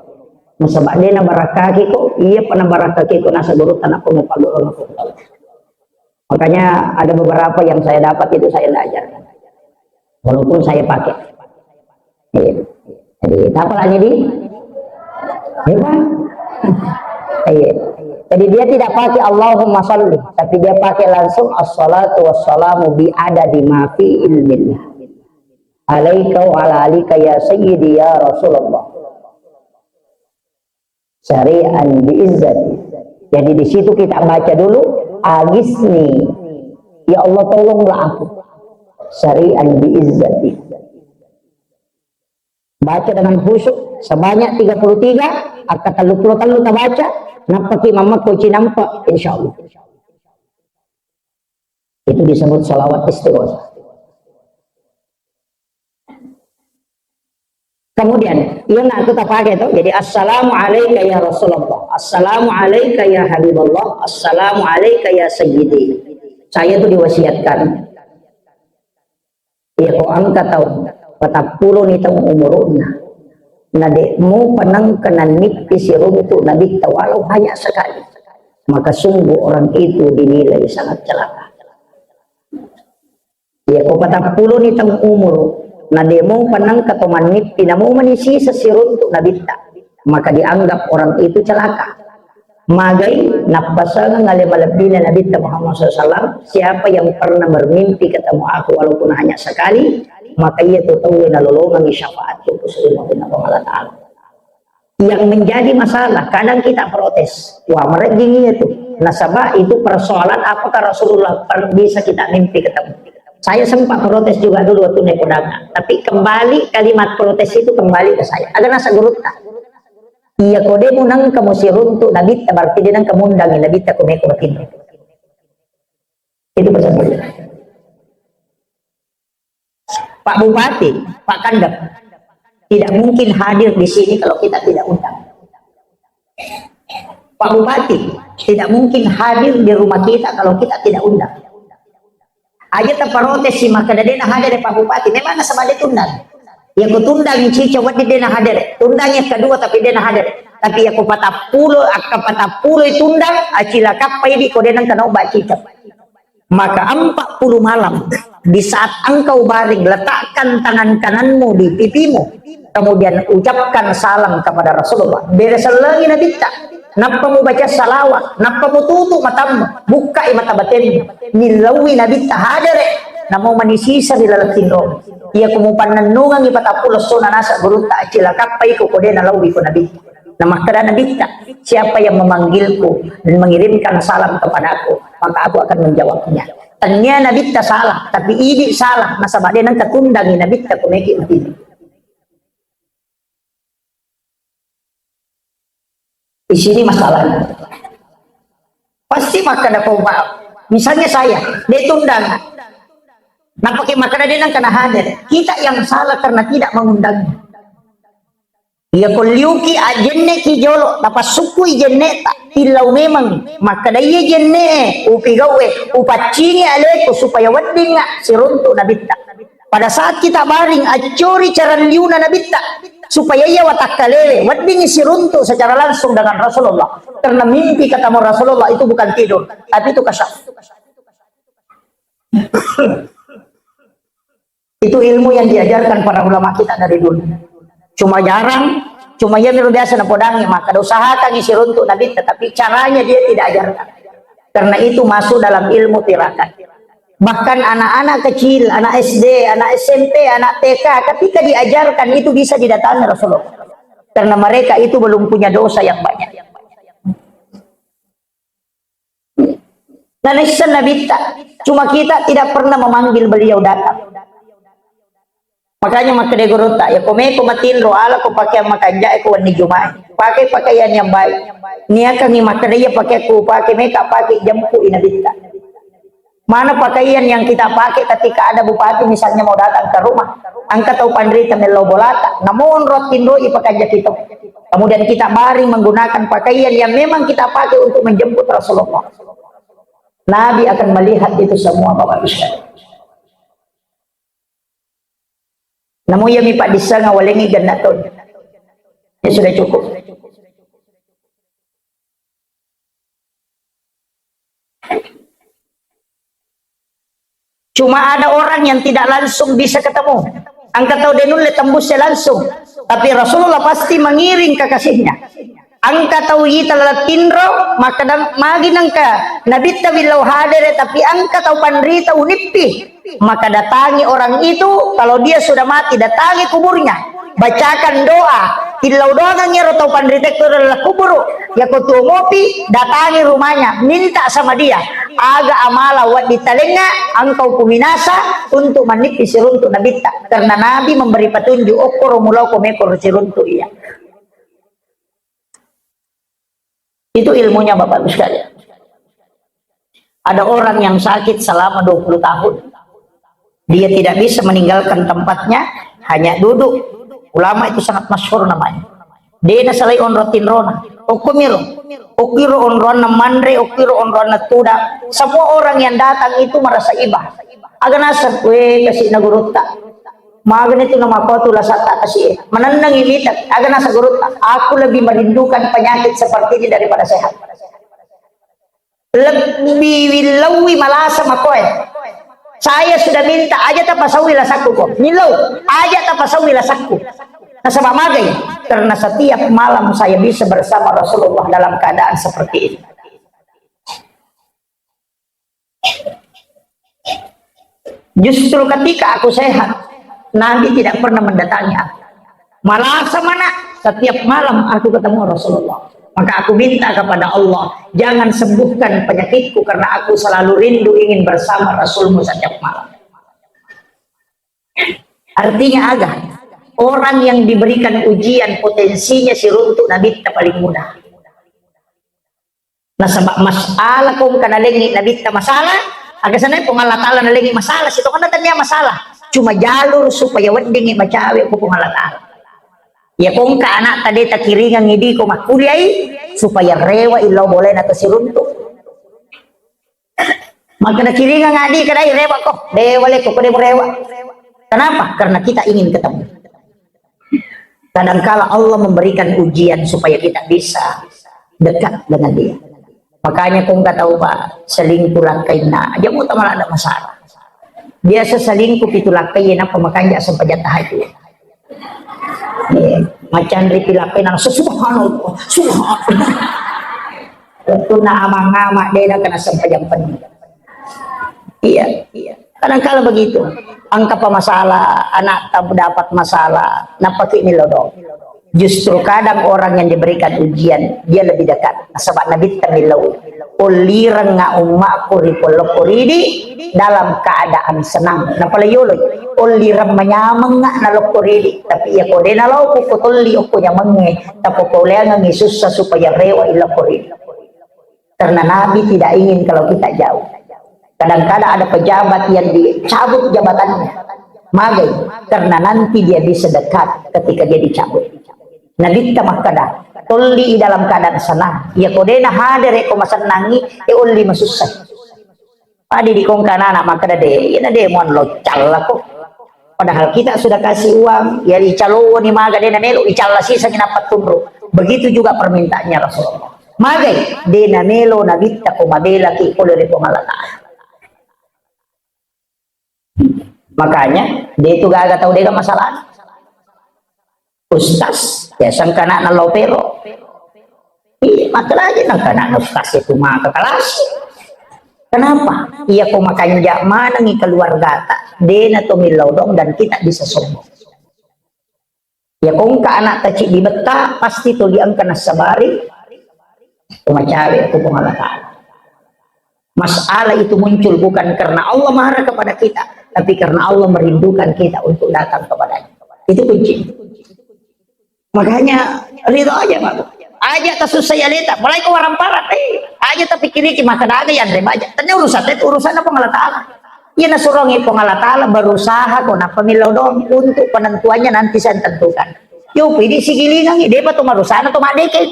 Nasaba de nabarakkaki ko, iya pa nabarakkaki ko nasa guru tanpa mupaguru. Makanya ada beberapa yang saya dapat itu saya belajar. Walaupun saya pakai. Iya. Jadi, apa lagi di? Iya, Pak. Iya. Jadi dia tidak pakai Allahumma sholli, tapi dia pakai langsung assalatu wassalamu bi adadi ma fi ilmillah. Alaika wa ala alika ya sayyidi ya Rasulullah. Syari'an bi izzati. Jadi di situ kita baca dulu, agisni. Ya Allah, tolonglah aku. Syari'an bi izzati. Baca dengan khusyuk sebanyak tiga puluh tiga, akka tellu puluh tellu tabaca, nappaki mammekko cinampe, insyaallah. Itu disebut salawat istighosah. Kemudian, iya nak aku tak pakai tuh. Jadi, "Assalamu alaika ya Rasulullah. Assalamu alaika ya Habiballah. Assalamu alaika ya Sayyidi." Saya tuh diwasiatkan. Iya, ko engka tau patappulo ni taung umuru'na, na de' mupa nengka nannippi siruntu' Nabitta walau hanya sekali, maka sungguh orang itu dinilai sangat celaka. Iya, ko patappulo ni taung umuru, na de' mupa nengka to mannippi, na mumani sisa siruntu' Nabitta, maka dianggap orang itu celaka. Magai nappasengeng ale malebbina Nabitta Muhammad sallallahu alaihi wasallam, "Siapa yang pernah bermimpi ketemu aku walaupun hanya sekali, maka iya tu tauwe nalolongengi syafaatku ku Puang Allah Ta'ala." Yang menjadi masalah, kadang kita protes, "Wah, merejing iya tu." Nasaba itu persoalan apakah Rasulullah per-, bisa kita mimpi ketemu. Saya sempat protes juga dulu waktu naik undangan. Tapi kembali kalimat protes itu kembali ke saya. Ada nasa gurutta. Iya, ko de' munangka musiruntu' Nabitta, berarti de' nangka mundangi Nabitta ko meko matinro. Itu pesan beliau. Pak Bupati, Pak Kandep, tidak mungkin hadir di sini kalau kita tidak undang. Pak Bupati tidak mungkin hadir di rumah kita kalau kita tidak undang. Aja taparotes si makkeda de' nahadere Pak Bupati, memang nasaba de' tundang. Iya ko tundang cica wedding de' nahadere, tundang yang kedua tapi de' nahadere. Tapi iya ko patappulo, akka patappulo tundang, acilakappa idi ko de' nengka naobba cica. Maka empat puluh malam, di saat engkau baring, letakkan tangan kananmu di pipimu, kemudian ucapkan salam kepada Rasulullah. Beresellengi Nabitta, nappa mubaca salawat, nappa mututu matammu, bukkai mata batenmu, millauwi Nabitta hadere, namo manisisa ri laleng tinro. Iya ko mupannennungengi patappulo essona nasa gurutta, acilakappa iko ko de' nalauwi ko Nabitta. Nah, makkeda Nabitta, "Siapa yang memanggilku dan mengirimkan salam kepadaku, maka aku akan menjawabnya." Tennia Nabitta salah, tapi idi salah, nasaba de' nengka tundangi Nabitta ko meki matinro. Di sini masalahnya. Pasti makkeda ko, Pak, misalnya saya, de' tundang. Napake makkeda de' nengka nahadir. Kita yang salah karena tidak mengundangnya. Iya ko liuki ajenne' ki jolo, tapassukkui jenne' ta, tillau memang. Makkeda iya jenne' e, upigau'e, upaccingi aleku supaya weddingnga siruntu' Nabitta. Pada saat kita baring, accori caralliuna Nabitta, supaya iya watakkalewe, weddingngi siruntu' secara langsung dengan Rasulullah. Karena mimpi ketemu Rasulullah itu bukan tidur, tapi itu kasyaf. Itu ilmu yang diajarkan para ulama kita dari dulu. Cuma jarang, cuma iya miro biasa napodangi, maka usahakan isi runtuk Nabi, tetapi caranya dia tidak ajarkan. Karena itu masuk dalam ilmu tirakat. Bahkan anak-anak kecil, anak S D, anak S M P, anak T K, ketika diajarkan itu bisa didatangi Rasulullah. Karena mereka itu belum punya dosa yang banyak. Nah, naisseng Nabitta. Cuma kita tidak pernah memanggil beliau datang. Makanya makkeda gurutta, ya, ko meko matinro, ala ko pakeang makanja'e ko wenni Juma'i. Pakai pakaian yang baik. Niakangi makkeda, iya, pakeakku pake meka, pake jempui Nabitta. Mana pakaian yang kita pakai ketika ada bupati misalnya mau datang ke rumah? Engka tau panrita mellau bolata, namonro tinroi pakanja kita. Kemudian kita baring menggunakan pakaian yang memang kita pakai untuk menjemput Rasulullah. Nabi akan melihat itu semua, Bapak Ibu sekalian. Namu iya mi paddissengeng walengngi genna tau. Ya sudah cukup. Cuma ada orang yang tidak langsung bisa ketemu. Engka tau de nulle tembus langsung. Tapi Rasulullah pasti mengiring kekasihnya. Engka tau ita laleng tinro, maka dan magi nengka Nabitta willau hadere, tapi engka tau panrita unippi. Maka datangi orang itu, kalau dia sudah mati, datangi kuburnya. Bacakan doa, tillau doangengngi ero tau panritekko ri laleng kuburu. Yako tuo mopi, datangi rumahnya, minta sama dia, aga amala wedding talengnga engkau kuminasa untuk manippi siruntu Nabitta. Karena Nabi memberi petunjuk, okkoro muloko mekoro siruntu iya. Itu ilmunya, Bapak Ibu sekalian. Ada orang yang sakit selama dua puluh tahun. Dia tidak bisa meninggalkan tempatnya, hanya duduk. Ulama itu sangat masyhur namanya. De nasalai onro tinrona. Okkomiro. Okkiro onroanna manre, okkiro onroanna tuda. Semua orang yang datang itu merasa iba. Aga naseng, we, kasi'na gurutta. Magani tu namakotu lasatta kasi e. Manennengi mita, aga nasa gurutta, aku lebih merindukan penyakit seperti ini daripada sehat. Lebih willauwi malasa makoe. Saya sudah minta, aja tapasaui lasakku ko. Millau, aja tapasaui lasakku. Nasaba magai, karena setiap malam saya bisa bersama Rasulullah dalam keadaan seperti ini. Justru ketika aku sehat, Nabi tidak pernah mendatangi aku. Malasa mana, setiap malam aku ketemu Rasulullah. Maka aku minta kepada Allah, jangan sembuhkan penyakitku karena aku selalu rindu ingin bersama Rasulmu setiap malam. Artinya aga? Orang yang diberikan ujian potensinya siruntu Nabitta paling mudah. Nasaba masalah ko engka nalengngi Nabitta masalah, aga senna Puang Allah Ta'ala nalengngi masalah, sitongenna tania masalah. Cuma jalur supaya weddingngi macawe ko Puang Allah Ta'ala. Ya ko engka anakta de takiringengngi diko makkuliai, supaya rewa illau bolena to siruntu. Maka nakiringeng adi kadai rewa ko, de wale ko, ko de rewa. Kenapa? Karena kita ingin ketemu. Kadangkala Allah memberikan ujian supaya kita bisa dekat dengan Dia. Makanya ko engka tau, Pak, selingkuh lakkainna, aja muta malah ada masalah. Biasa selingkuh pitu lakkai, nappa makanja sempajang tahajud. Iya, macanri pi lakkainna, subhanallah, subhanallah. Wettunna amang-amang, de nakana sempajang penni. Iya, iya. Kadangkala begitu. Engka pa masalah, anak tabu dapat masalah, napaki milodong. Justru kadang orang yang diberikan ujian, dia lebih dekat. Nasaba Nabitta millau, ollirengnga ummakku ri polokko ridi dalam keadaan senang. Napalai yoloi, ollireng manyamengnga nalokko ridi. Tapi iya ko de naloko ko tolli okko nyamengnge, tapokauleangengngi sussa supaya rewa ilokko ridi. Karena Nabi tidak ingin kalau kita jauh. Kadang-kadang ada pejabat yang dicabut jabatannya. Magai, karena nanti dia bisa dekat ketika dia dicabut. Nabitta makkada, tolli dalam keadaan senang. Iya ko de nahadere ko masennangi, e olli masussa. Adi dikongka anak makkada de, iya na de muan lo callako. Padahal kita sudah kasih uang, ya icalowoni maga de namelo, icalla sisangi nappa tunru. Begitu juga permintaannya Rasulullah. Magai, de namelo Nabitta ko mabelaki pole ri Puang Allah Ta'ala. Makanya, de tu gaga tau dega masalah. Ustaz, ya sangkana nalopero. Iya, makalaji nangkana ustaz itu maka kelas. Kenapa? Iya ko makanja manengi keluargata, dena to millau dong dan kita bisa sombong. Ya ko engka anak taciddi betta, pasti tuli engka nassabari, ko macawe ko Puang Allah Ta'ala. Masalah itu muncul bukan karena Allah marah kepada kita, tapi karena Allah merindukan kita untuk datang kepadanya. Itu kunci. Makanya ridho aja, Pak. Aja tasusai aleta, mulai ko waramparak, eh, aja tapikiriki maka daga yang remaja. Tanya urusan itu urusan apa Allah Ta'ala. Iya nasurongi Puang Allah Ta'ala berusaha ko nappa millau dong untuk penentuannya nanti saya tentukan. Yo, pidi sigilingangi, depa to marusana to madeke.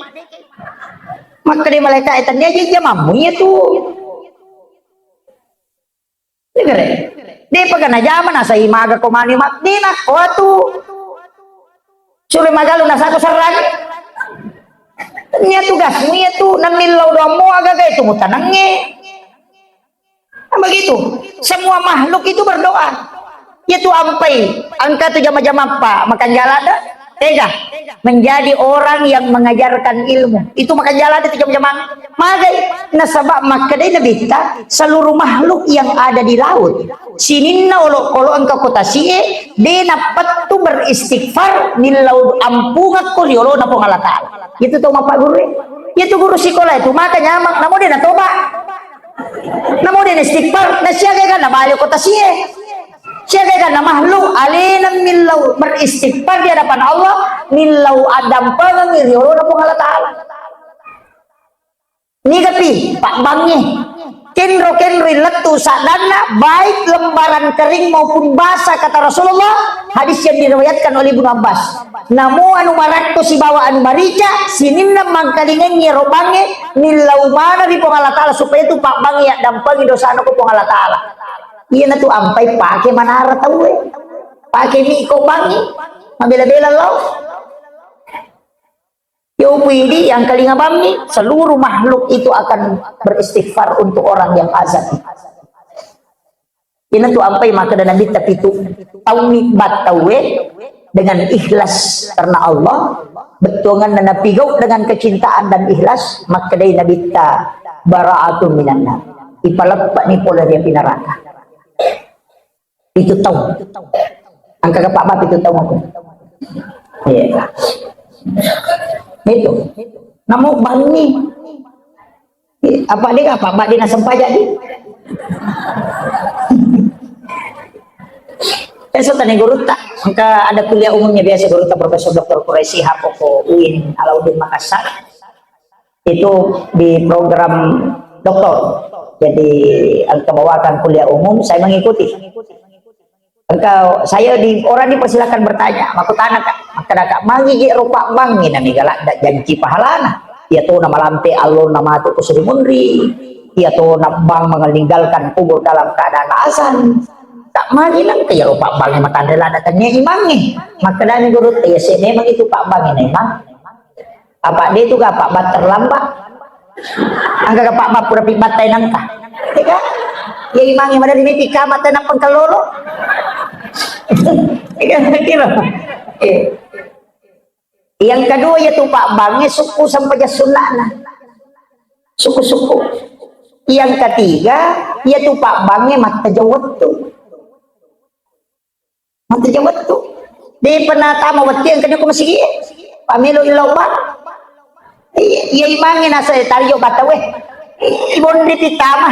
Maka dia malaikat itu dia aja jamammu iya tu. Negara. De'pa ga najama nasai maga ko mani ma-, de' nakko tu. Sure magalu nasako serrang. Nia tugasmu iya tu, namillau doammu agaga itu mutanangnge. Nah, begitu. Semua makhluk itu berdoa. Iya tu ampai, engka tu jama-jamappa makanjala de'. Tega menjadi orang yang mengajarkan ilmu. Itu makanjala de' tu jama-jamang. Magai, nasaba makkedai Nabitta, seluruh makhluk yang ada di laut, sininna olokolo engka ko tasi'e, de' nappettu beristighfar, millau ampungakko ri olona Puang Allah Ta'ala. Itu tau mappagguru e. Itu guru sikola itu, maka nyamak, namo de' natoba. Namo de' istighfar, na siaga ga nabale ko tasi'e. Siaga ga na makhluk, alena millau beristighfar di hadapan Allah, millau addampengeng ri olona Puang Allah Ta'ala. Nigapi pabbangnge. Kenro-kenro lettu saddanna, baik lembaran kering maupun basah, kata Rasulullah, hadis yang diriwayatkan oleh Ibnu Abbas. Namo anu marakko sibawa anu marica, sininna mangkalingengngi ero bangnge, millau mana ri Puang Allah Ta'ala supaya tu pabbangnge yaddampengi dosana ko Puang Allah Ta'ala. Iyana tu ampai pake manara tauwe. Pake miko bangngi, mabela-bela lao. Yo pidi yang kalinga bammi, seluruh makhluk itu akan beristighfar untuk orang yang azan. Ina tu ampai makkeda Nabitta pitu, taumi battauwe dengan ikhlas karena Allah, bettuanganna napigau dengan kecintaan dan ikhlas, makkedai Nabitta, bara'atun minan nar. Ipaleppa ni pole ri api neraka. Pitu taung. Engka ga pabba pitu taung aku. Iya. Itu. Namo banni. Apa de' ga pabba de' nasempajang di? Esso tani gurutta, engka ada kuliah umumnya biasa gurutta Profesor Doktor Quraisy Shihab ko UIN Alauddin Makassar. Itu di program doktor. Jadi, engka bawakan kuliah umum, saya mengikuti. Engka, saya di, orang dipersilakan bertanya, makkutana, Kak, makkeda, Kak, magi je rupa bangngi nami galak dak janci pahalana. Iya to na malampe allo na matu ko Sri Munri. Iya to na bang meninggalkan kubur dalam keadaan azan. Tak magi nang ke rupa bangngi matanre lada tanya imangngi. Makkedani guru, iya se memang itu pak bangngi memang. Apa de' tu ga pabba terlambat? Engka ga pabba pura pibbattai nangka? Iya kan? Iya imangnge madari meti kama tena pengkelolo. Iya kan? Kira. Eh. Yang kedua, iya tu pabbangnge sukku sempajang sunnana. Sukku-sukku. Yang ketiga, iya tu pabbangnge mattajeng wettu. Mattajeng wettu. De' pernah tama wettu yang kena ko masigi. Pamelo illau bang. Iya, iya imangnge nasa tarijo batawe. Ibonri pitama.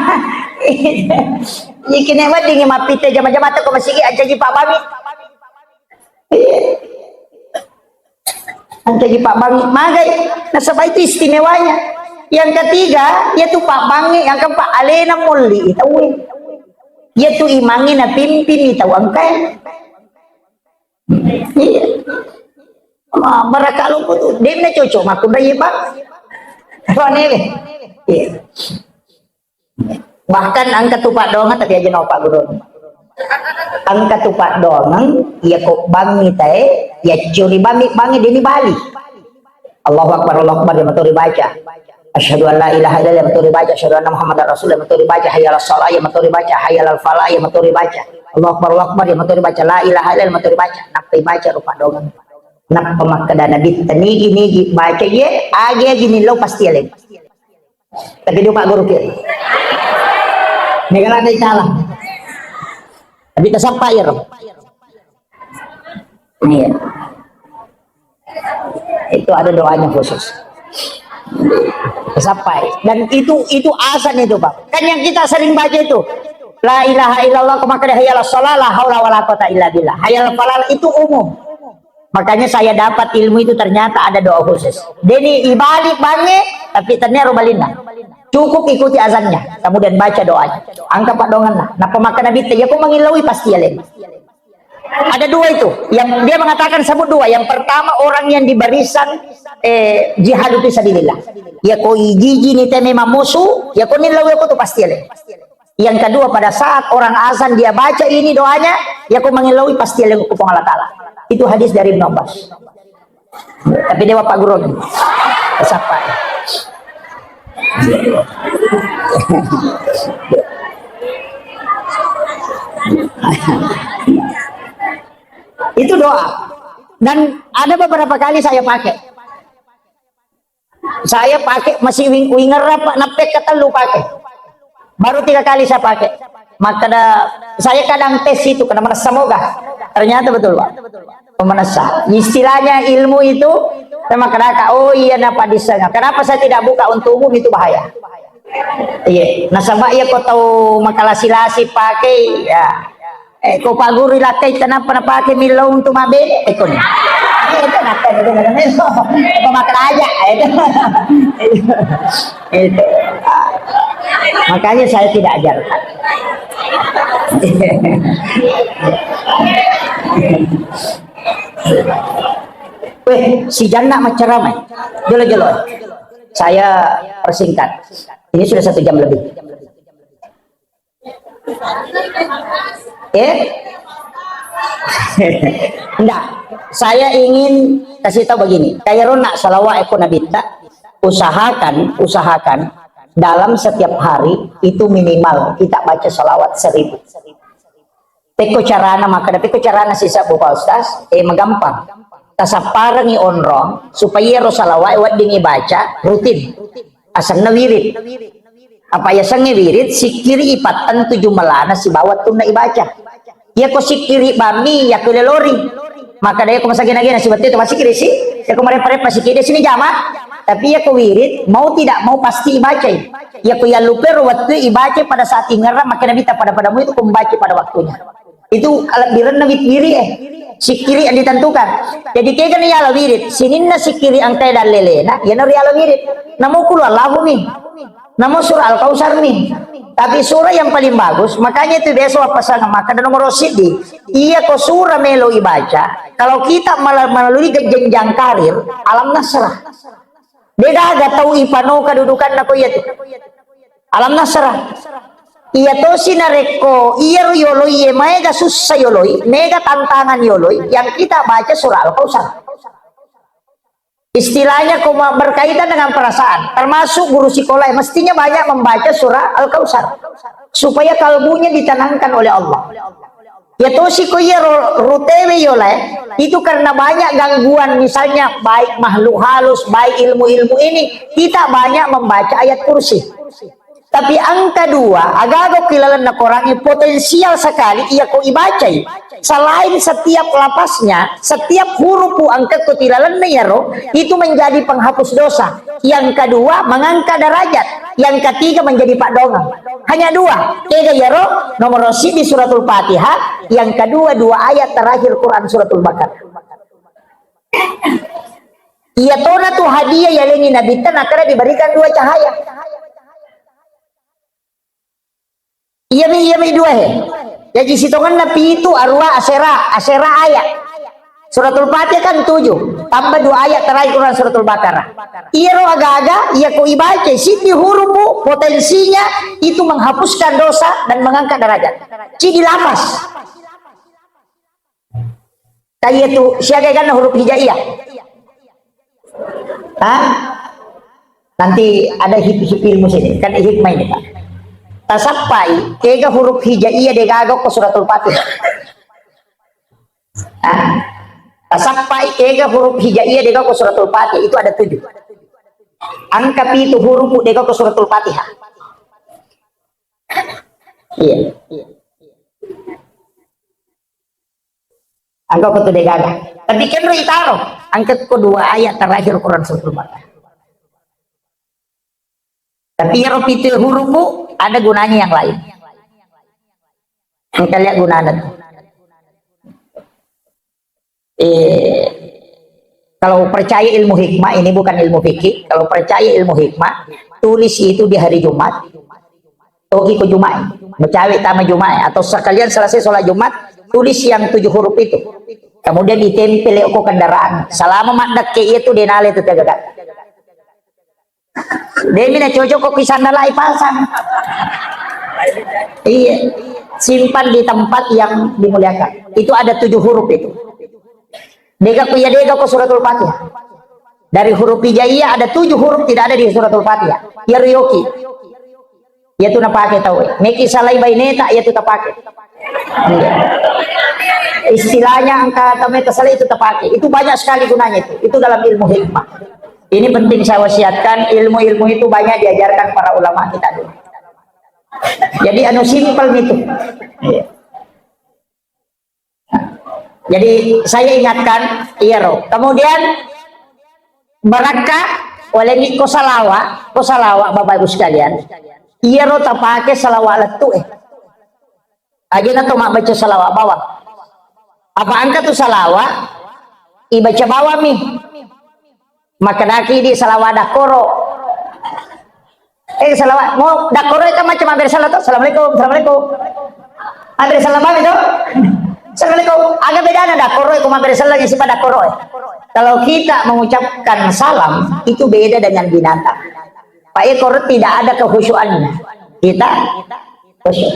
Iya kene wedding mappite jama-jama ko masigi aja ji pabbangngi. Iya. Engka ji pabbangngi magai, nasaba itu istimewanya. Yang ketiga, iya tu pabbangngi, yang keempat, alena molli tauwe. Iya tu imangnge napimpinni tau engkae. Iya. Ma, baraka lompo tu, de' na cocok makkunrai bang. Ronewe. Iya. Bahkan engka tu paddoangeng, tapi aja no Pak Guru. Engka tu paddoangeng, iya ko bangngi tae, iya curi bangngi, bangngi deni bali. Allahu Akbar, Allahu Akbar, iya maturi baca. Asyhadu an la ilaha illallah, iya maturi baca. Asyhadu anna Muhammadar Rasul, iya maturi baca. Hayya 'alas shalah, iya maturi baca. Hayya 'alal falah, iya maturi baca. Allahu Akbar, Allahu Akbar, iya maturi baca. La ilaha illallah, iya maturi baca. Nappai baca rupa paddoangeng. Nappa makkeda Nabitta, nigi-nigi baca iye, agi-agi nillau pasti aleng. Tapi dua Pak Guru kiri. Mega lada italang. Tapi tasappa iyaro. Iya. Itu ada doanya khusus. Tasappai. Dan itu, itu azan itu, Pak. Kan yang kita sering baca itu, la ilaha illallah, ko makkeda hayya 'alas shalah, la haula wala quwata illa billah. Hayya 'alal falah itu umum. Makanya saya dapat ilmu itu ternyata ada doa khusus. Jadi ibalik bangnge, tapi ternyata balinna. Cukup ikuti azannya, kemudian baca doanya. Engka paddoangenna. Nappa makkeda Nabitta, iya ko mangillau pasti aleng. Ada dua itu. Yang dia mengatakan sebut dua. Yang pertama orang yang di barisan, eh, jihad fi sabilillah. Iya ko ijiji ni te memang musuh, iya ko nillau iya ko tu pasti aleng. Yang kedua, pada saat orang azan dia baca ini doanya, ya ko mangeloi pasti eling ko Puang Allah Taala. Itu hadis dari Ibnu Abbas. Tapi dewa Pak Guru. Siapa? Itu doa. Dan ada beberapa kali saya pakai. Saya pakai masih wing-, wingerra, Pak, nappekka tellu pakai. Baru tiga kali saya pakai. Makkeda, saya kadang tes itu, karena merasa moga. Ternyata betul, Pak. Pemanasa. Istilahnya ilmu itu, saya makkeda, "Oh iya, napa disanga." Kenapa saya tidak buka untuk umum, itu bahaya. Iya, nasaba iya ko tau makalasi-lasi pakai, ya. Eh, ko Pak Guru lakkai kenapa napake millau untuk mabene? Eh, koni. Eh, itu nakkai, itu nakkai. Apa makkeda aja, eh, itu. Itu. Makanya saya tidak ajarkan. Weh, si Janna maccarama. Jolo-jolo. Saya persingkat. Ini sudah satu jam lebih. Eh? Ndak. Saya ingin kasih tahu begini. Kayak rona salawat eko Nabitta, usahakan, usahakan dalam setiap hari itu minimal kita baca salawat seribu. Pekko carana makkeda, pekko carana sisebbu, Pak Ustaz? Eh, magampang. Tasapparengi onrong supaya ro salawat wedding ibaca rutin. Asenna wirid. Apa yasengnge wirid? Sikkiri ipatteng tu jumelana sibawa tunna ibaca. Iyako sikkiri bammi, iyako lelori. Maka da iyako masagena-gena siwettu itu masikkiri si, iyako mareppa-reppa sikkiri sini jama. Tapi iyako wirid, mau tidak mau pasti ibacai. Iyako yallupero wettu ibacai pada saat ingerra, maka Nabitta pada-padamu itu pembaca pada waktunya. Itu alebbirenna wit-, wirid, eh. Sikkiri yang ditentukan. Jadi kegana yala wirid, sininna sikkiri engkae dallelena, yana riala wirid. Namo kulu Allahu mi. Namo surah Al-Kausar mi. Tapi surah yang paling bagus, makanya itu biasa wapasang maka ada nomor siddi. Iya ko surah melo ibaca, kalau kita mala-, melalui jenjang karir, Alam Nasrah. Degaga tau ipano kedudukanna ko iya tu. Alam Nasrah. Iya tosi narekko iyaro yoloi, iya maega sussa yoloi, mega tantangan yoloi, yang kita baca surah Al-Kausar. Istilahnya ko ma-, berkaitan dengan perasaan, termasuk guru sekolah, mestinya banyak membaca surah Al-Kausar supaya kalbunya ditenangkan oleh Allah. Ya tosi ko iya ro-, rutewe yolae, itu karena banyak gangguan, misalnya baik makhluk halus, baik ilmu-ilmu ini, kita banyak membaca ayat kursi. Tapi angka dua, agaga ko ilalenna Quran, potensial sekali iya ko ibacai. Selain setiap lapasnya, setiap hurupu angka ko ilalenna iyaro, itu menjadi penghapus dosa. Yang kedua, mengangkat derajat. Yang ketiga, menjadi paddoangeng. Hanya dua. Kega iyaro, nomor siddi suratul Fatihah, yang kedua, dua ayat terakhir Quran suratul Baqarah. Iya tona tu hadiah yalengi Nabitta, nakkeda diberikan dua cahaya. Iyami, iyami dua he. Jaji sitongenna pitu, arua, asera, asera ayat. Suratul Fatihah kan tujuh, tambah dua ayat terakhir Quran suratul Baqarah. Iyaro aga-aga, iya ko ibaca, siddi hurupu potensinya itu menghapuskan dosa dan mengangkat derajat. Siddi lafaz. Kaya tu, siaga ganna huruf hijaiyah. Hah? Nanti ada hip-, hip ilmu sini. Kan hikmah ini, Pak. Tasappai, kega huruf hijaiyah degaga ko suratul Fatihah. Hah? Tasappai, kega huruf hijaiyah degaga ko suratul Fatihah. Itu ada tujuh. Angka pitu huruf degaga ko suratul Fatihah. Iya. Angka ko tu degaga. Tapi kan ro itaro. Angka ko dua ayat terakhir Quran suratul Baqarah. Tapi iyaro pitu huruf ada gunanya yang lain. Engka lihat gunanya tu. Eh, kalau percaya ilmu hikmah, ini bukan ilmu fikih, kalau percaya ilmu hikmah, tulis itu di hari Jumat, toki ko Jumat, mencawe tama Jumat, atau sekalian selesai sholat Jumat, tulis yang tujuh huruf itu. Kemudian ditempel ko kendaraan. Selama maddekke itu denale tu tegak. Demi na cocok ko kisah nalai pasang. Iya, simpan di tempat yang dimuliakan. Itu ada tujuh huruf itu. Dega ku iya dega ko suratul Fatihah. Dari huruf hijaiyah ada tujuh huruf tidak ada di suratul Fatihah. Iya riyoki. Iya tu napake tau. Meki salai baineta, iya tu tapake. Iya. Istilahnya engka tamai tasalai itu tapake. Itu banyak sekali gunanya itu. Itu dalam ilmu hikmah. Ini penting saya wasiatkan, ilmu-ilmu itu banyak diajarkan para ulama kita dulu. Jadi anu simpel itu. Iya. Jadi saya ingatkan, iya ro. Kemudian barakka, walengi ko salawa, ko salawa Bapak Ibu sekalian. Iya ro tapake salawa lettu eh. Aja na to mabbaca salawa bawang. Apa engka tu salawa, ibaca bawang mi. Makkedaki di salawa dakkoro. Eh, salawa, mau dakkoro kan macam mabbere salam to. Assalamualaikum, assalamualaikum. Mabbere salam apa itu? Assalamualaikum. Aga bedana dakkoro ko mabbere salam yang sifat dakkoro. Kalau kita mengucapkan salam itu beda dengan binatang. Pak Ekor tidak ada kehusuannya. Kita khusyuk.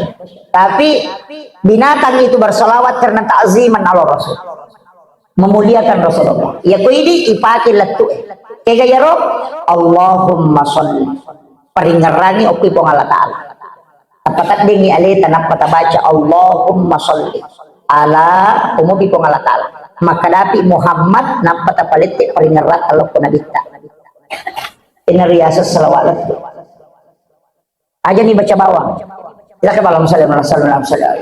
Tapi binatang itu bersalawat karena ta'ziman ala Rasul. Memuliakan Rasulullah. Ya ku idi ipake lettu. Kega yaro? Allahumma sholli. Paringerrangi okki Puang Allah Ta'ala. Tapataddengi aleta nappa tabaca Allahumma sholli ala umubi Puang Allah Ta'ala. Maka dapi Muhammad nappa tapalette paringerrang lokko nabitta. Ini riasa salawat lettu. Aja ni baca bawang. Tidak ke bawang sallallahu alaihi wasallam.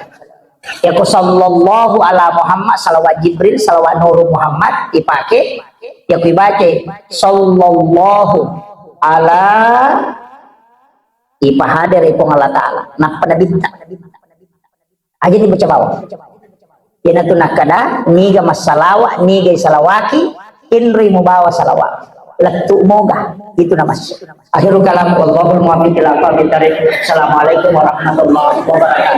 Ya ku sallallahu ala Muhammad, salawat Jibril, salawat Nuru Muhammad dipakai. Ya ku baca sallallahu ala ipahadere Puang Allah Ta'ala. Nappa nabitta. Aja ni baca bawang. Iyanatu nakkeda, niga massalawa, niga isalawaki, inri mubawa salawa. Lettu moga, itu namassu. Akhirul kalam, wallahul muwaffiq ila aqwamit thariq. Assalamualaikum warahmatullahi wabarakatuh.